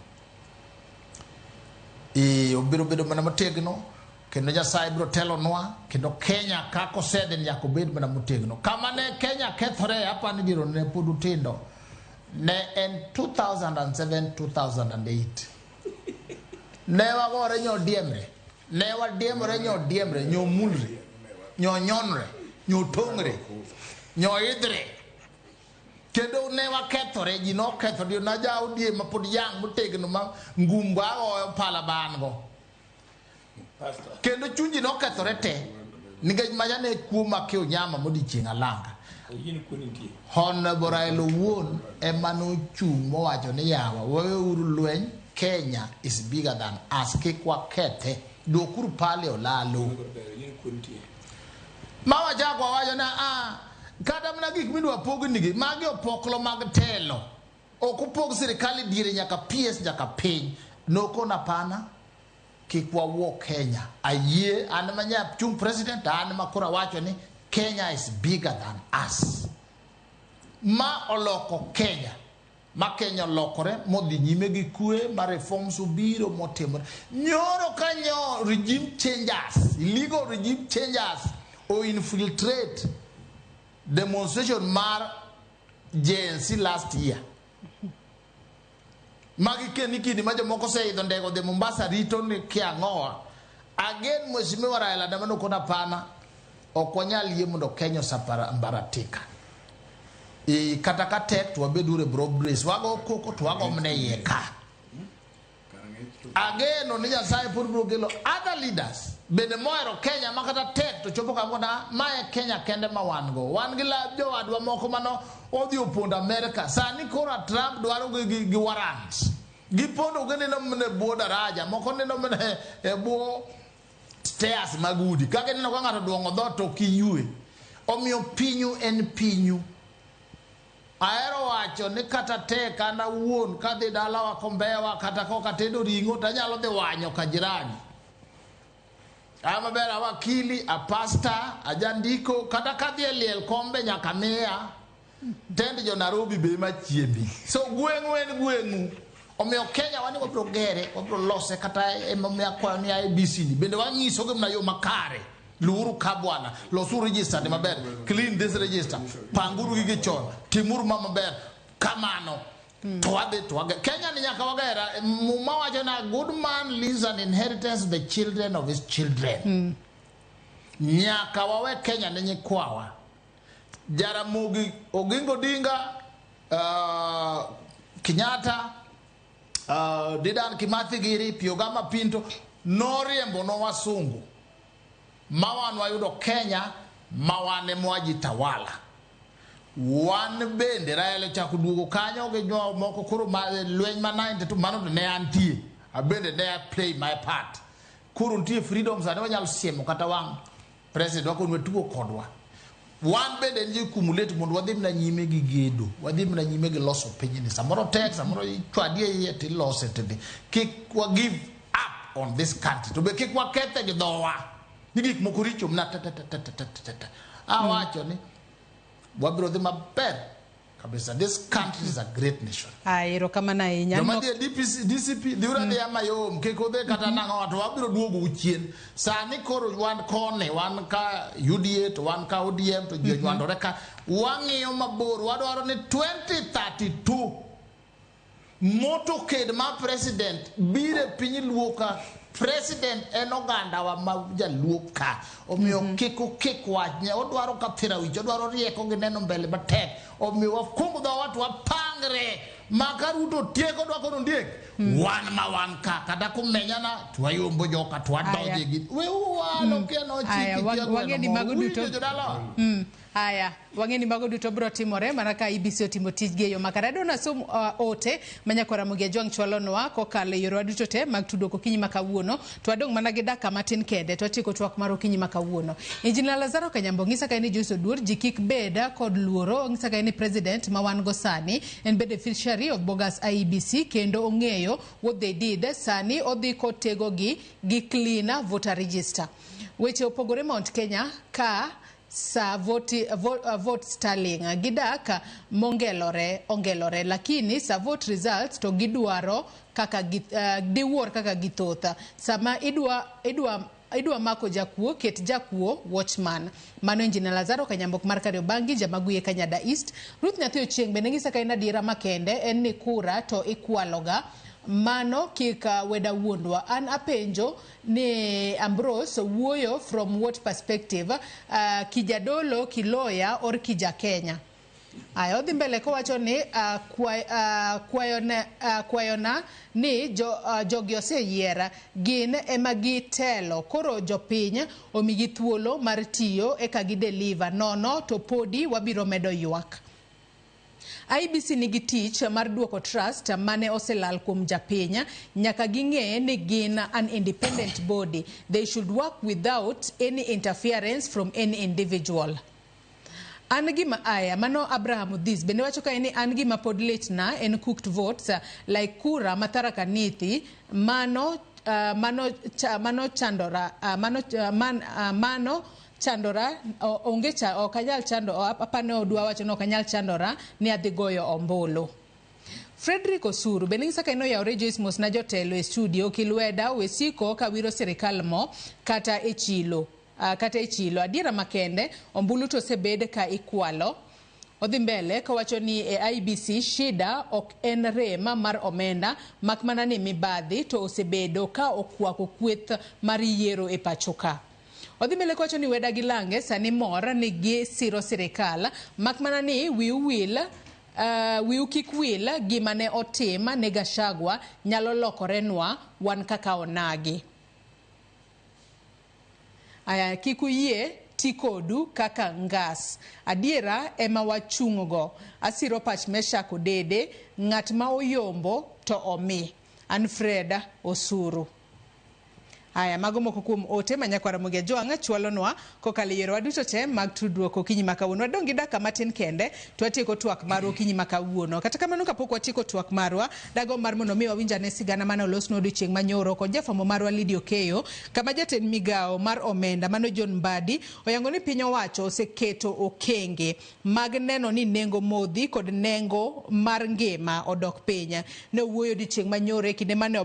Obiro bedo mana motegno kendo Nyasaye biro telonwa kendo Kenya kaka osedhi nyaka obed mana motegno. Kama ne Kenya kethore apani biro ne pod utindo ne en 2007 2008. Ne wagore nyodiemre. Ne wadiemore nyodiemre, nyomulre, nyonyonre, nyotongre, nyoidhre. Kendo ne wakethore, ji nokethore, na ja ODM ma pod yang' motegno ma ngumba agoyo pala ban go. Kendo chuny ji nokethore te. Nikech macha ne kuo ma Onyama modiochieng' alanga. Honorable Raila owuon ema nochung' mowacho ni yawa weuru lweny Kenya is bigger than us kik wakethe duokuru pale olalo. Ma wachako wawacho na a kata mana gik midwa pognigi magi opoklo mag telo ok upog sirikal e diere nyaka PS nyaka piny nokona pana kik wawuo Kenya ayie an manya chung president an ma koro awacho ni Kenya is bigger than us ma oloko Kenya ma Kenya olokore modhi nyime gi kwe ma reforms obiro motimore nyoro ka nyo regime changers illegal regime changers o infiltrate demonstration mar Gen Z last year magi keni kidi ma jomoko oseidho ndege odhi Mombasa rito ni kia ang'owa again mheshimiwa Raila dama nokona pana ok wanyal yie mondo Kenya osambaratika e, kata ka tek to wabed uru e broad base wago koko to wago mana iye ka ageno ni Nyasaye pod biro kelo other leaders bende mohero Kenya ma kata tek to chopo kama na mae Kenya kende ma wan go wan gi jowadwa moko mano odhi opondo Amerika sani koro Trump dwaro gi warrants gipondo gineno mana e bwo daraja moko neno mana e bwo stairs mag udi kaka ineno ka ng'ato duong'o dhoot to ok iyue omiyo pinyu en pinyu ahero wacho ni kata tek an awuon kadhi dalawa Kombewa kata kok atedo ring'o to anyalo dhi wanyo ka jirani a maber a wakili a pasta a jandiko kata kadhi e liel kombe nyaka miya tend jo Nairobi be ema chiembi so gweng'u en gweng'u omiyo Kenya wani wabiro gere wabiro lose kata emomiyo akwayo ni IEBC ni bende wanyisogi mana yo makare luwuru ka bwana losuru register ni maber clean this register panguru gigi chon timuru ma maber kamano to wadhi to wage Kenya ni nyaka wagera muma wacho na good man leaves an inheritance to the children of his children nyaka wawe Kenya ne nyikwawa Jaramogi Oginga Odinga Kenyatta Dedan Kimathi Giri Piogama Pinto noriembo no wasungu ma wan wayudo Kenya ma wan ema wajitawala wan bende Raila ochako duogo kanyo gi moko koro ma lweny ma 92 mano to ne antie abende ne a play my part koro nitie freedom sani wanyalo siemo kata wang' president wakoni tugo kodwa wan bende en ji mondo wadhi mana nyime gi gedo wadhi mana nyime gi loso pinyni samoro tek samoro ichwadi e iye tilose tidhi kik wa give up on this country to be kik wakethe gi dhowa ni gik moko richo mana ta ta ta ta ta ta ta awacho ni wabiro dhi maber kabisa this country is a great nation Ay, erokamano ahinya. joma dhi e DPC, DCP dhiuru adhiya mayom kik udhi kata nang'o to wabiro duogo chien sani koro wan koni wan ka UDA to wan ka ODM to ji onywandore ka wang'iyo mabor wadwaro ni 2032 motorcade ma president biro e piny luo ka president en ogandawa ma jaluo ka omiyo kik ukik wach odwaro kathira wich odwaro rieko gi neno mbele matek omiyo wakumb dhowa to wapangre ma ka Ruto tieko dwa kono ondiek wan ma wan ka kata kumenyana to wayombo joka to wadonje gi weuru kia Aya, nochiki wang'e ni mago duto winjo jodalawa Aya, wang'e ni mago duto biro timore mana ka IEBC otimo tijgi e yo makare. Adwa nasom ote ma nyakwa Ramogi Ajwang' chwalonwa kokalo e yorewa duto te mag tudruok okinyi ma kawuono. To wadong' mana gi dakika matin kende to watieko twak mar okinyi ma kawuono. Injinia Lazaro Kanyambo ng'isa ka en ni Joyce Oduor ji kik bed kod luoro. Ong'isa ka en ni president ma wan go sani en beneficiary of bogus IEBC kendo ong'eyo what they did. Sani odhi kotegogi gi clean voter register. Weche opogore Mount Kenya ka sa vote sterling gidak mongelore ongelore lakini sa vote results to gidwaro kaka diwuor kaka githoth sama idwa mako jakuo ket jakuo watchman. Mano Injinia Lazaro Kanyambok mar Kariobangi Jamaguye Kanyada East. Ruth Nyathi Ochieng' bende ng'isa ka en adiera makende en ni kura to ikwaloga Mano kik weda wuondwa. An apenjo ni Ambrose wuoyo from what perspective? Kijadolo, kiloya or kija Kenya? Aya, odhi mbele kowacho ni kwayona ni jogi oseyiera, gin ema gitelo, koro jopiny omigi thuolo mar tiyo eka gideliver, nono to podi wabiro medo ywak. IEBC nigi tich mar duoko trust mane oselal kuom japiny. Nyaka ging'e ni gin an independent body. They should work without any interference from any individual. An gima aya mano Abraham Odhis bende wacho kae ni an gima pod litna en cooked votes like kura ma Tharaka Nithi mano mano chandora mano chandora onge cha ok anyal chando apane odwa wacho ni ok anyal chandora ni adhi goyo ombulu. Frederick Osuru bende ng'isa ka en oyawore Joyce mos na jotelo e studio Kilweda wesiko kawiro sirikal mo kata e chilo. Kata e chilo adiera makende ombulu to osebed ka ikwalo. Odhi mbele kawacho ni e IEBC shida ok en rem mar omenda mak mana ni mibadhi to osebedo ka okwako kweth mar yiero e pacho ka. Odhi mbele kawacho ni weda gi lange sani mor ni gisiro sirikal mak mana ni wiu wil wiu kik wil gima ne otim ne Gachagua nyalo lokorenwa wan kaka onagi. Aya, kik uyie ti kodu kaka ngas. Adiera ema wachung'go. Asiro pach Meshak Odede, ng'at ma oyombo to omi. An Freda Osuru. Aya, mago moko kuom ote ma nyakwara Ramogi Ajwang' chwalonwa kokalo e yorewa duto te mag tudruok okinyi ma kawuono. Wadong' gi dakika matin kende to watieko twak marwa okinyi ma kawuono. Kata kamano kapok watieko twak marwa, dagomb mar mondo mi wawinj ane sigana mane olosnwa odiochieng' manyoro kod jafwambo marwa Lydia Okeyo, kama jatend migawo mar omenda mano John Mbadi oyango ni piny owacho oseketo okenge mag neno ni nengo modhi kod nengo mar ngima odok piny. Ne owuoyo odiochieng' manyoro e kinde mane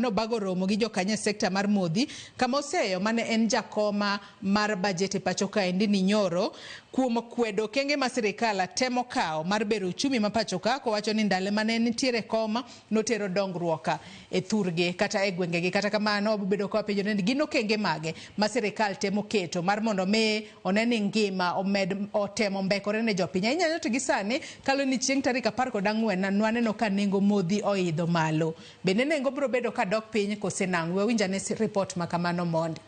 obago romo gi jokanya e sekta mar modhi kama oseyo mane en jakoma mar bajet e pacho kaendi ni nyoro kuom kwedo okenge ma sirikal temo kawo mar bero uchumi ma pacho ka, kowacho ni ndalo mane nitiere koma notero dongruok e thurgi kata e gwengegi. Kata kamano wabobedo ka wapenjo ni gin okenge mage ma sirikal temo keto mar mondo mi one ni ngima omed otemo mbekore ne jopiny. Ahinya to gi sani kalo ni chieng' tarik 14 nwaneno ka nengo modhi oidho malo. Bende nengo biro bedo ka dok piny kose nang'o? Wawinj ane ripot ma kamano mondi.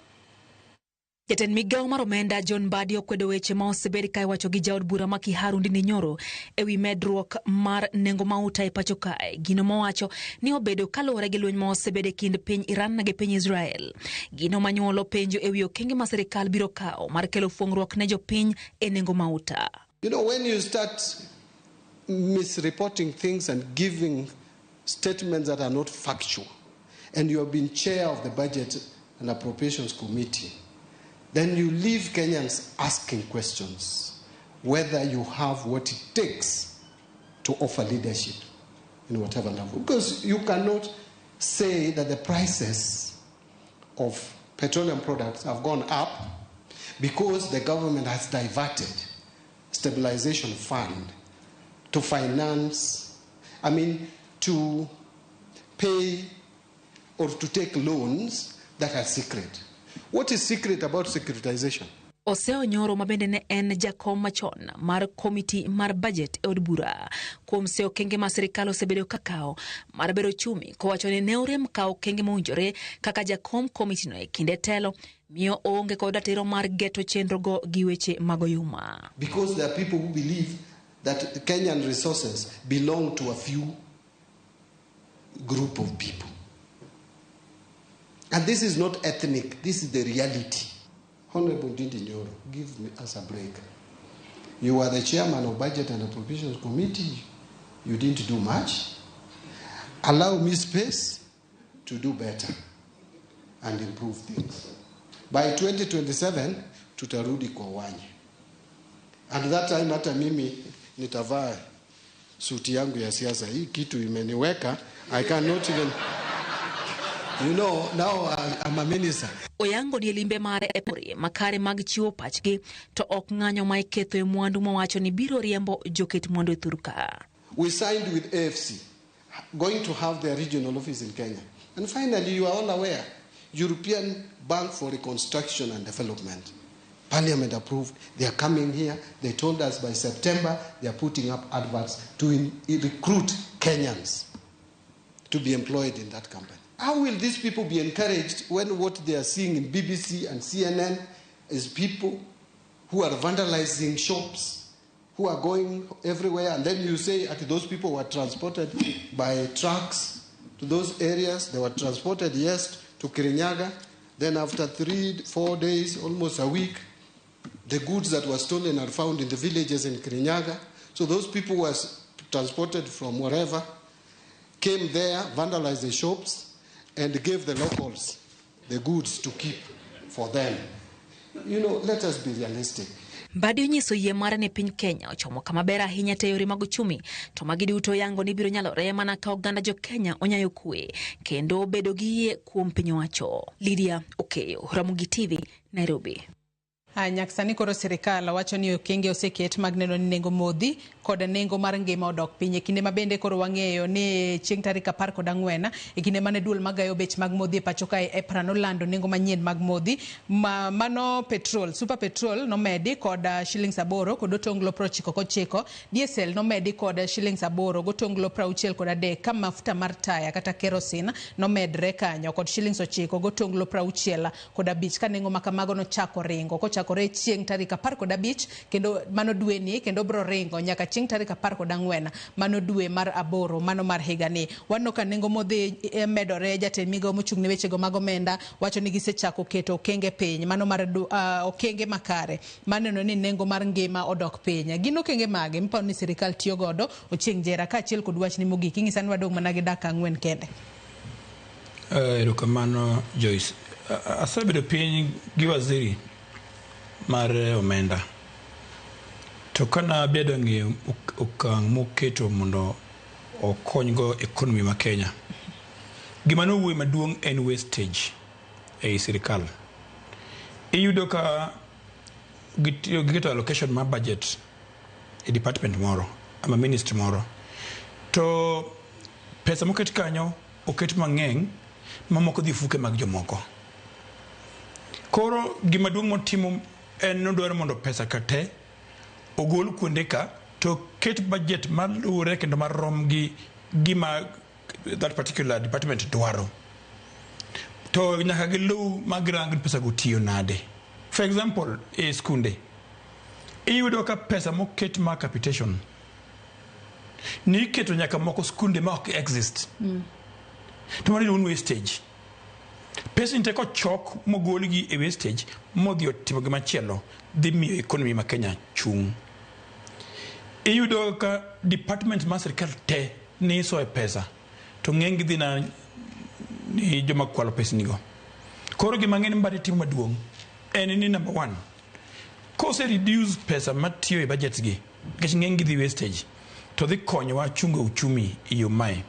Jatend migawo mar omenda John Mbadi okwedo weche ma osebed ka iwacho gi jaod bura ma Kiharu Ndindi Nyoro ewi medruok mar nengo mauta e pacho kae. Gino mowacho ni obedo kaluwore gi lweny ma osebed e kind piny Iran gi piny Israel. Gino manyuolo penjo ewi okenge ma sirikal biro kawo mar kelo fuong'ruok ne jopiny e nengo mauta. You know, when you start misreporting things and giving statements that are not factual, and you have been chair of the Budget and Appropriations Committee, then you leave Kenyans asking questions whether you have what it takes to offer leadership in whatever level. Because you cannot say that the prices of petroleum products have gone up because the government has diverted stabilization fund to finance, I mean, to pay or to take loans that are secret. What is secret about securitization? Oseo Nyoro ma bende ne en jakom machon mar komiti mar budget e od bura kuom seyo okenge ma sirikal osebedo ka kawo mar bero uchumi, kowacho ni ne orem kawo okenge mowinjore kaka jakom komitino e kinde telo miyo oonge kod ratiro mar geto chenrogo gi weche mag oyuma. Because there are people who believe that Kenyan resources belong to a few group of people. And this is not ethnic, this is the reality. Honorable Ndindi Nyoro, give us a break. You are the chairman of Budget and Appropriations Committee. You didn't do much. Allow me space to do better and improve things. By 2027, tutarudi kwa wanye. And that time hata mimi nitavaa suti yangu ya siasa. Hii kitu imeniweka, I cannot even... You know, now I'm a minister. Oyango ni limbe mare e pori makare mag chiwo pachgi to ok ng'anyo ma iketho e mwandu mawacho ni biro riembo joket mwandu e thurka. We signed with AFC going to have their regional office in Kenya. And finally, you are all aware, European Bank for Reconstruction and Development. Parliament approved. They are coming here. They told us by September they are putting up adverts to recruit Kenyans to be employed in that company. How will these people be encouraged when what they are seeing in BBC and CNN is people who are vandalizing shops, who are going everywhere, and then you say that those people were transported by trucks to those areas. They were transported, yes, to Kirinyaga. Then after 3-4 days, almost a week, the goods that were stolen are found in the villages in Kirinyaga. So those people were transported from wherever, came there, vandalized the shops, and gave the locals the goods to keep for them. You know, let us be realistic. Mbadi onyiso yie mare ni piny Kenya ochomo kama ber ahinya te yore mag uchumi, to magi duto yango ni biro nyalore mana ka oganda jo Kenya onyayo kwe kendo bedo gi yie kuom piny owacho. Lydia Okeyo, Ramogi TV, Nairobi. Nyaka sani koro sirikal wacho ni okenge oseket mag neno ni nengo modhi kod nengo mar ngima odok piny. E kinde ma bende koro wang'eyo ni chieng' tarik 14 e kinde mane duol magayo bech mag modhi e pacho kae EPRA nolando nengo manyien mag modhi mano petrol, super petrol nomedi kod shillings 8 kod otonglo 99, diesel nomedi kod shillings 8 gotonglo 63, ka mafuta mar taya kata kerosene nomedre kanyo kod shillings 9 gotonglo 65, ka nengo makamago nochako ringo kochakore chieng' tarik 15 kendo mano dwe ni kendo bro ringo nyaka chieng' tarik 14 mano dwe mar 8 mano mar higani. Waneno ka nengo modhi medore. Jatend migao mochung' ne wechego mag omenda wacho ni gisechako keto okenge piny mano mar okenge makare maneno ni nengo mar ngima odok piny. Gin okenge mage miparo ni sirikal tiyo godo Ochieng' Jera kaachiel kod wachni mogik? Ing'isa ni wadong' mana gi dakika 4 kende. Erokamano Joyce. Asebedo piny gi waziri mar omenda to kana bedo ng'eyo okang' moketo mondo okonygo economy ma Kenya, gima nowuoyo maduong' en wastage ei sirikal. Iyudo ka giketo allocation mar budget e department moro ama ministry moro, to pesa moket kanyo oket mang'eny mamoko dhi fuke mag jomoko. Koro gima duong' motimo en nodwaro mondo pesa ka te ogol kuonde ka to ket budget maluwore kendo marom gi gima that particular department dwaro, to nyaka giluw magirang ni pesa go tiyo nade. For example, e skunde iyudo ka pesa moket mar capitation ni iketo nyaka moko skunde ma ok exist. To mano iluongo ni wastage. Pesa ni te kochok mogolgi e wastage modhi otimo gimachielo dhi miyo economy ma Kenya chung'. Iyudo ka department mar sirikal te ni isoye pesa to ng'eny gi dhi na ni joma kwalo pesnigo. Koro gima ng'eny Mbadi timo maduong' en ni number 1, kose reduce pesa matiyo e budgets gi nikech ng'eny gi dhi wastage, to dhi konyowa chungo uchumi e yo mae.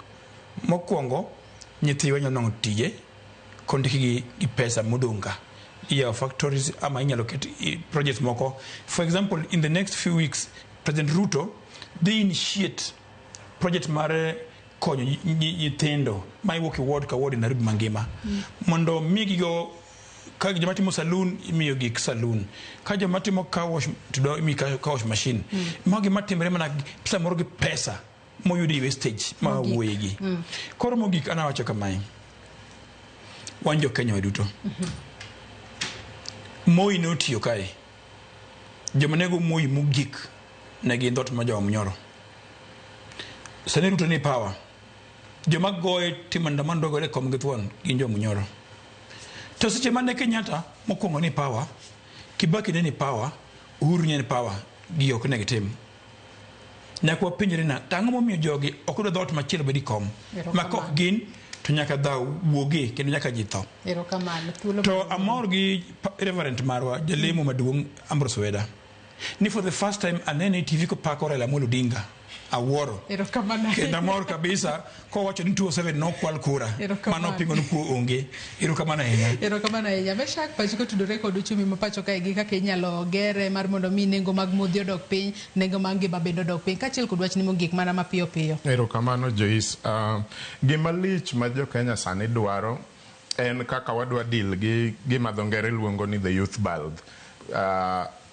Mokwongo, nyithiwa nyalo nwang'o tije kondikgi gi pesa modong' ka. Iyawo factories ama inyalo ket projects moko. For example, in the next few weeks, President Ruto dhi initiate project mar konyo nyithindo ma iwuok e ward ka ward e Nairobi mangima mondo migigo ka joma timo saloon imiyo gik saloon, ka joma timo car wash to imiyo car wash machine. Mago gima timre mana samoro gi pesa moyudi e wastage ma wuoye gi. Koro mogik an awacho kamae, wan jo Kenya waduto, Moi notiyo kae, joma nego Moi mogik ne gin dhoot mar jo Munyoro. Sani Ruto ni power, joma goye timo andamano dwa gore kom gi thuon gin jo Munyoro. To seche mane Kenyatta mokwongo ni power, Kibaki ne ni power, Uhuru ne ni power, gi ok ne gitim. Nyaka wapenjre na, to ang'o momiyo jogi ok dwa dhoot machielo bed e kom? Ma kok gin to nyaka dhaw wuogi kendo nyaka ji tho. To amor gi Reverend marwa jalemo maduong' Ambrose Weda ni for the first time anene e TV kopako Raila Amolo Odinga. Awuoro. Erokamano. Kendo amor kabisa kowacho ni 207 nokwal kura. Erokamano. Mano pingo ni kuo onge. Erokamano ahinya. Erokamano ahinya. Meshak, pachi kotudore kod uchumi ma pacho kae gi kaka inyalo gere mar mondo mi nengo mag modhi odok piny, nengo mag ngima bende odok piny, kaachiel kod wachni mogik mana mapiyo piyo. Erokamano Joyce. Gima lich ma jo Kenya sani dwaro en kaka wadwa deal gi gima dho ngere luongo ni the youth bulge.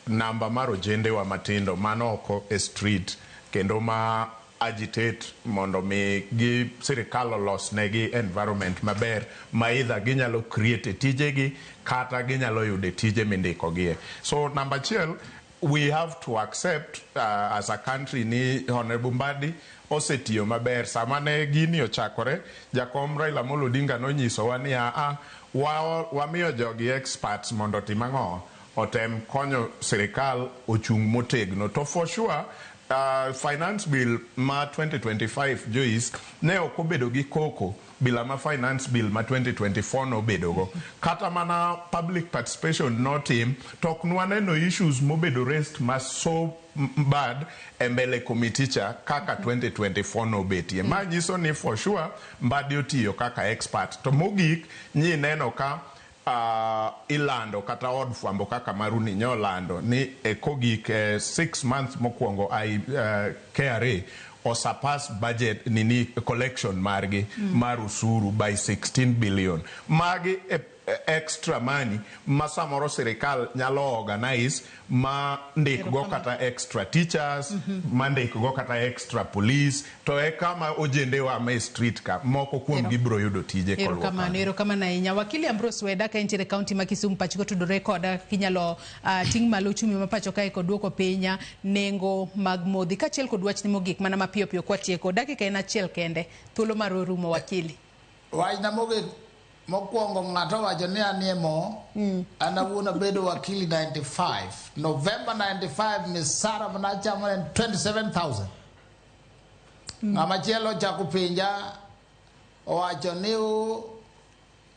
Namba mar ojendewa matindo mano oko e street kendo ma agitate mondo mi gi sirikal olos negi environment maber ma either ginyalo create tijegi kata ginyalo yude tije mindikogie. So number achiel, we have to accept as a country ni Honorable Mbadi osetiyo maber. Sama ne gini ochakore, jakom Raila Amolo Odinga nonyisowa ni aa, wamiyo jogi experts mondo otim ang'o? Otem konyo sirikal ochung' motegno. To for sure, finance bill ma 2025 Joyce ne ok obedo gi koko bila ma finance bill ma 2024 nobedogo. Kata mana public participation notim, to ok nwaneno issues mobedo raised ma so bad e mbele committee cha kaka 2024 nobetie. Ma nyiso ni for sure Mbadi otiyo kaka expert. To mogik, nyi neno ka ilando kata od fwambo kaka maru ni nyolando ni e kogik 6 months mokwongo KRA osurpass budget nini collection margi mar usuru by 16 billion. Magi e extra money ma samoro sirikal nyalo organize ma ndikgo kata extra teachers, ma ndikgo kata extra police, to e kama ojendewa ma e street ka moko kuom gi biro yudo tije koluwo. Erokamano, erokamano ahinya. Wakili Ambrose Weda ka entiere kaunti ma Kisumu, pachi kotudore koda kinyalo ting' malo uchumi ma pacho kae kod duoko piny nengo mag modhi kaachiel kod wachni mogik mana mapiyo piyo kwatieko. Dakika en achiel kende, thuolo mar orumo wakili. Wachna mogik mokwongo, ng'ato owacho ni anie mo an awuon abedo wakili 95 November 95, misara manachamo en 27,000. Ng'ama chielo ochako penja owacho ni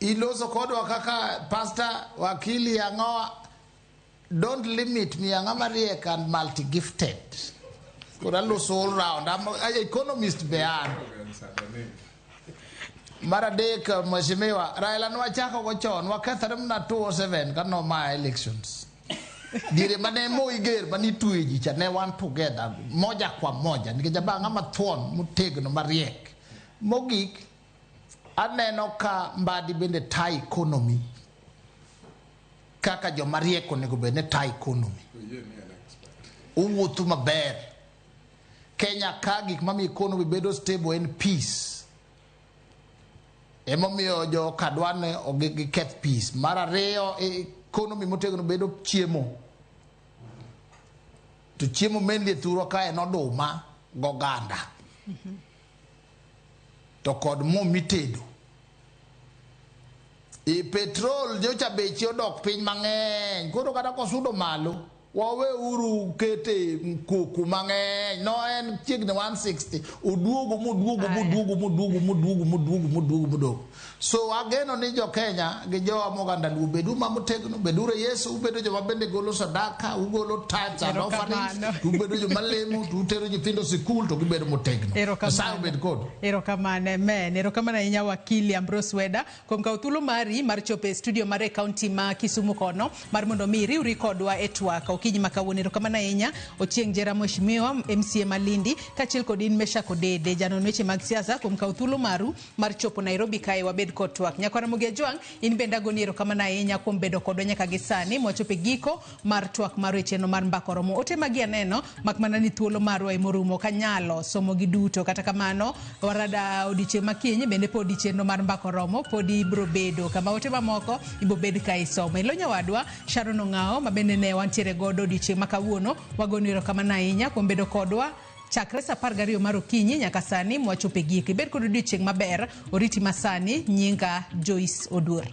iloso kodwa kaka pastor wakili ang'o. Don't limit me, ang'ama riek and multi gifted, koro aloso all round. I'm a economist be an. Mar adek, mheshimiwa Raila nwachako go chon, wakethore mana 207 ka nomaya elections diere mane Moi ger manitwe ji cha ne wan together moja kwa moja nikech aba ng'ama thuon motegno mariek. Mogik, aneno ka Mbadi bende ta economy kaka joma riek onego bed ni ta economy owuotho maber. Kenya ka gik mamiyo economy bedo stable en peace, emomiyo joka dwa ni giketh peace. Mar ariyo, economy motegno bedo chiemo, to chiemo mainly e thurwa ka en oduma goganda to kod mo mitedo. E petrol nyocha beche odok piny mang'eny, koro kata kosudo malo waweuru kete koko mang'eny. No en chiegni 160, oduogo moduogo moduogo moduogo moduogo moduogo moduogo moduogo. So ageno ni jo Kenya gi jowa moganda Luo, bedu ma motegno, beduru e Yesu, ubedo joma bende golo sadaka, ugolo tithes and offerings, Erokamano. to ubedo joma lemo, to utero nyithindo sikul to gibedo motegno. Erokamano. Nyasaye obed kodu. Erokamano, amen. Erokamano ahinya wakili Ambrose Weda kuom kawo thuolo mari mar chopo e studio mar e kaunti ma Kisumu kono mar mondo mi iriwri kodwa e twak okinyi ma kawuono. Erokamano ahinya Ochieng' Jera Mheshimiwa MCA Malindi kaachiel kod in Meshak Odede janon weche mag siasa kuom kawo thuolo maru mar chopo Nairobi kae wabed kod twak. Nyakwara Ramogi Ajwang', in bende agoni erokamano ahinya kuom bedo kodwa nyaka gi sani mwachopo e giko mar twak mar e chenro mar Mbaka Oromo. Ote magi aneno mak mana ni thuolo marwa emorumo ok anyalo somo gi duto. Kata kamano warada odiochieng' ma kiny bende pod chenro mar Mbaka Oromo pod ibro bedo kama ote mamoko ibro bed ka isomo. Ilo nyawadwa Sharon Ong'ao ma bende ne wantiere godo odiochieng' ma kawuono, wagoni erokamano ahinya kuom bedo kodwa chakre saa 12 mar okinyi nyaka sani mwachopo e giko. Ibed kod odiochieng' maber, oriti masani, nyinga Joyce Oduor.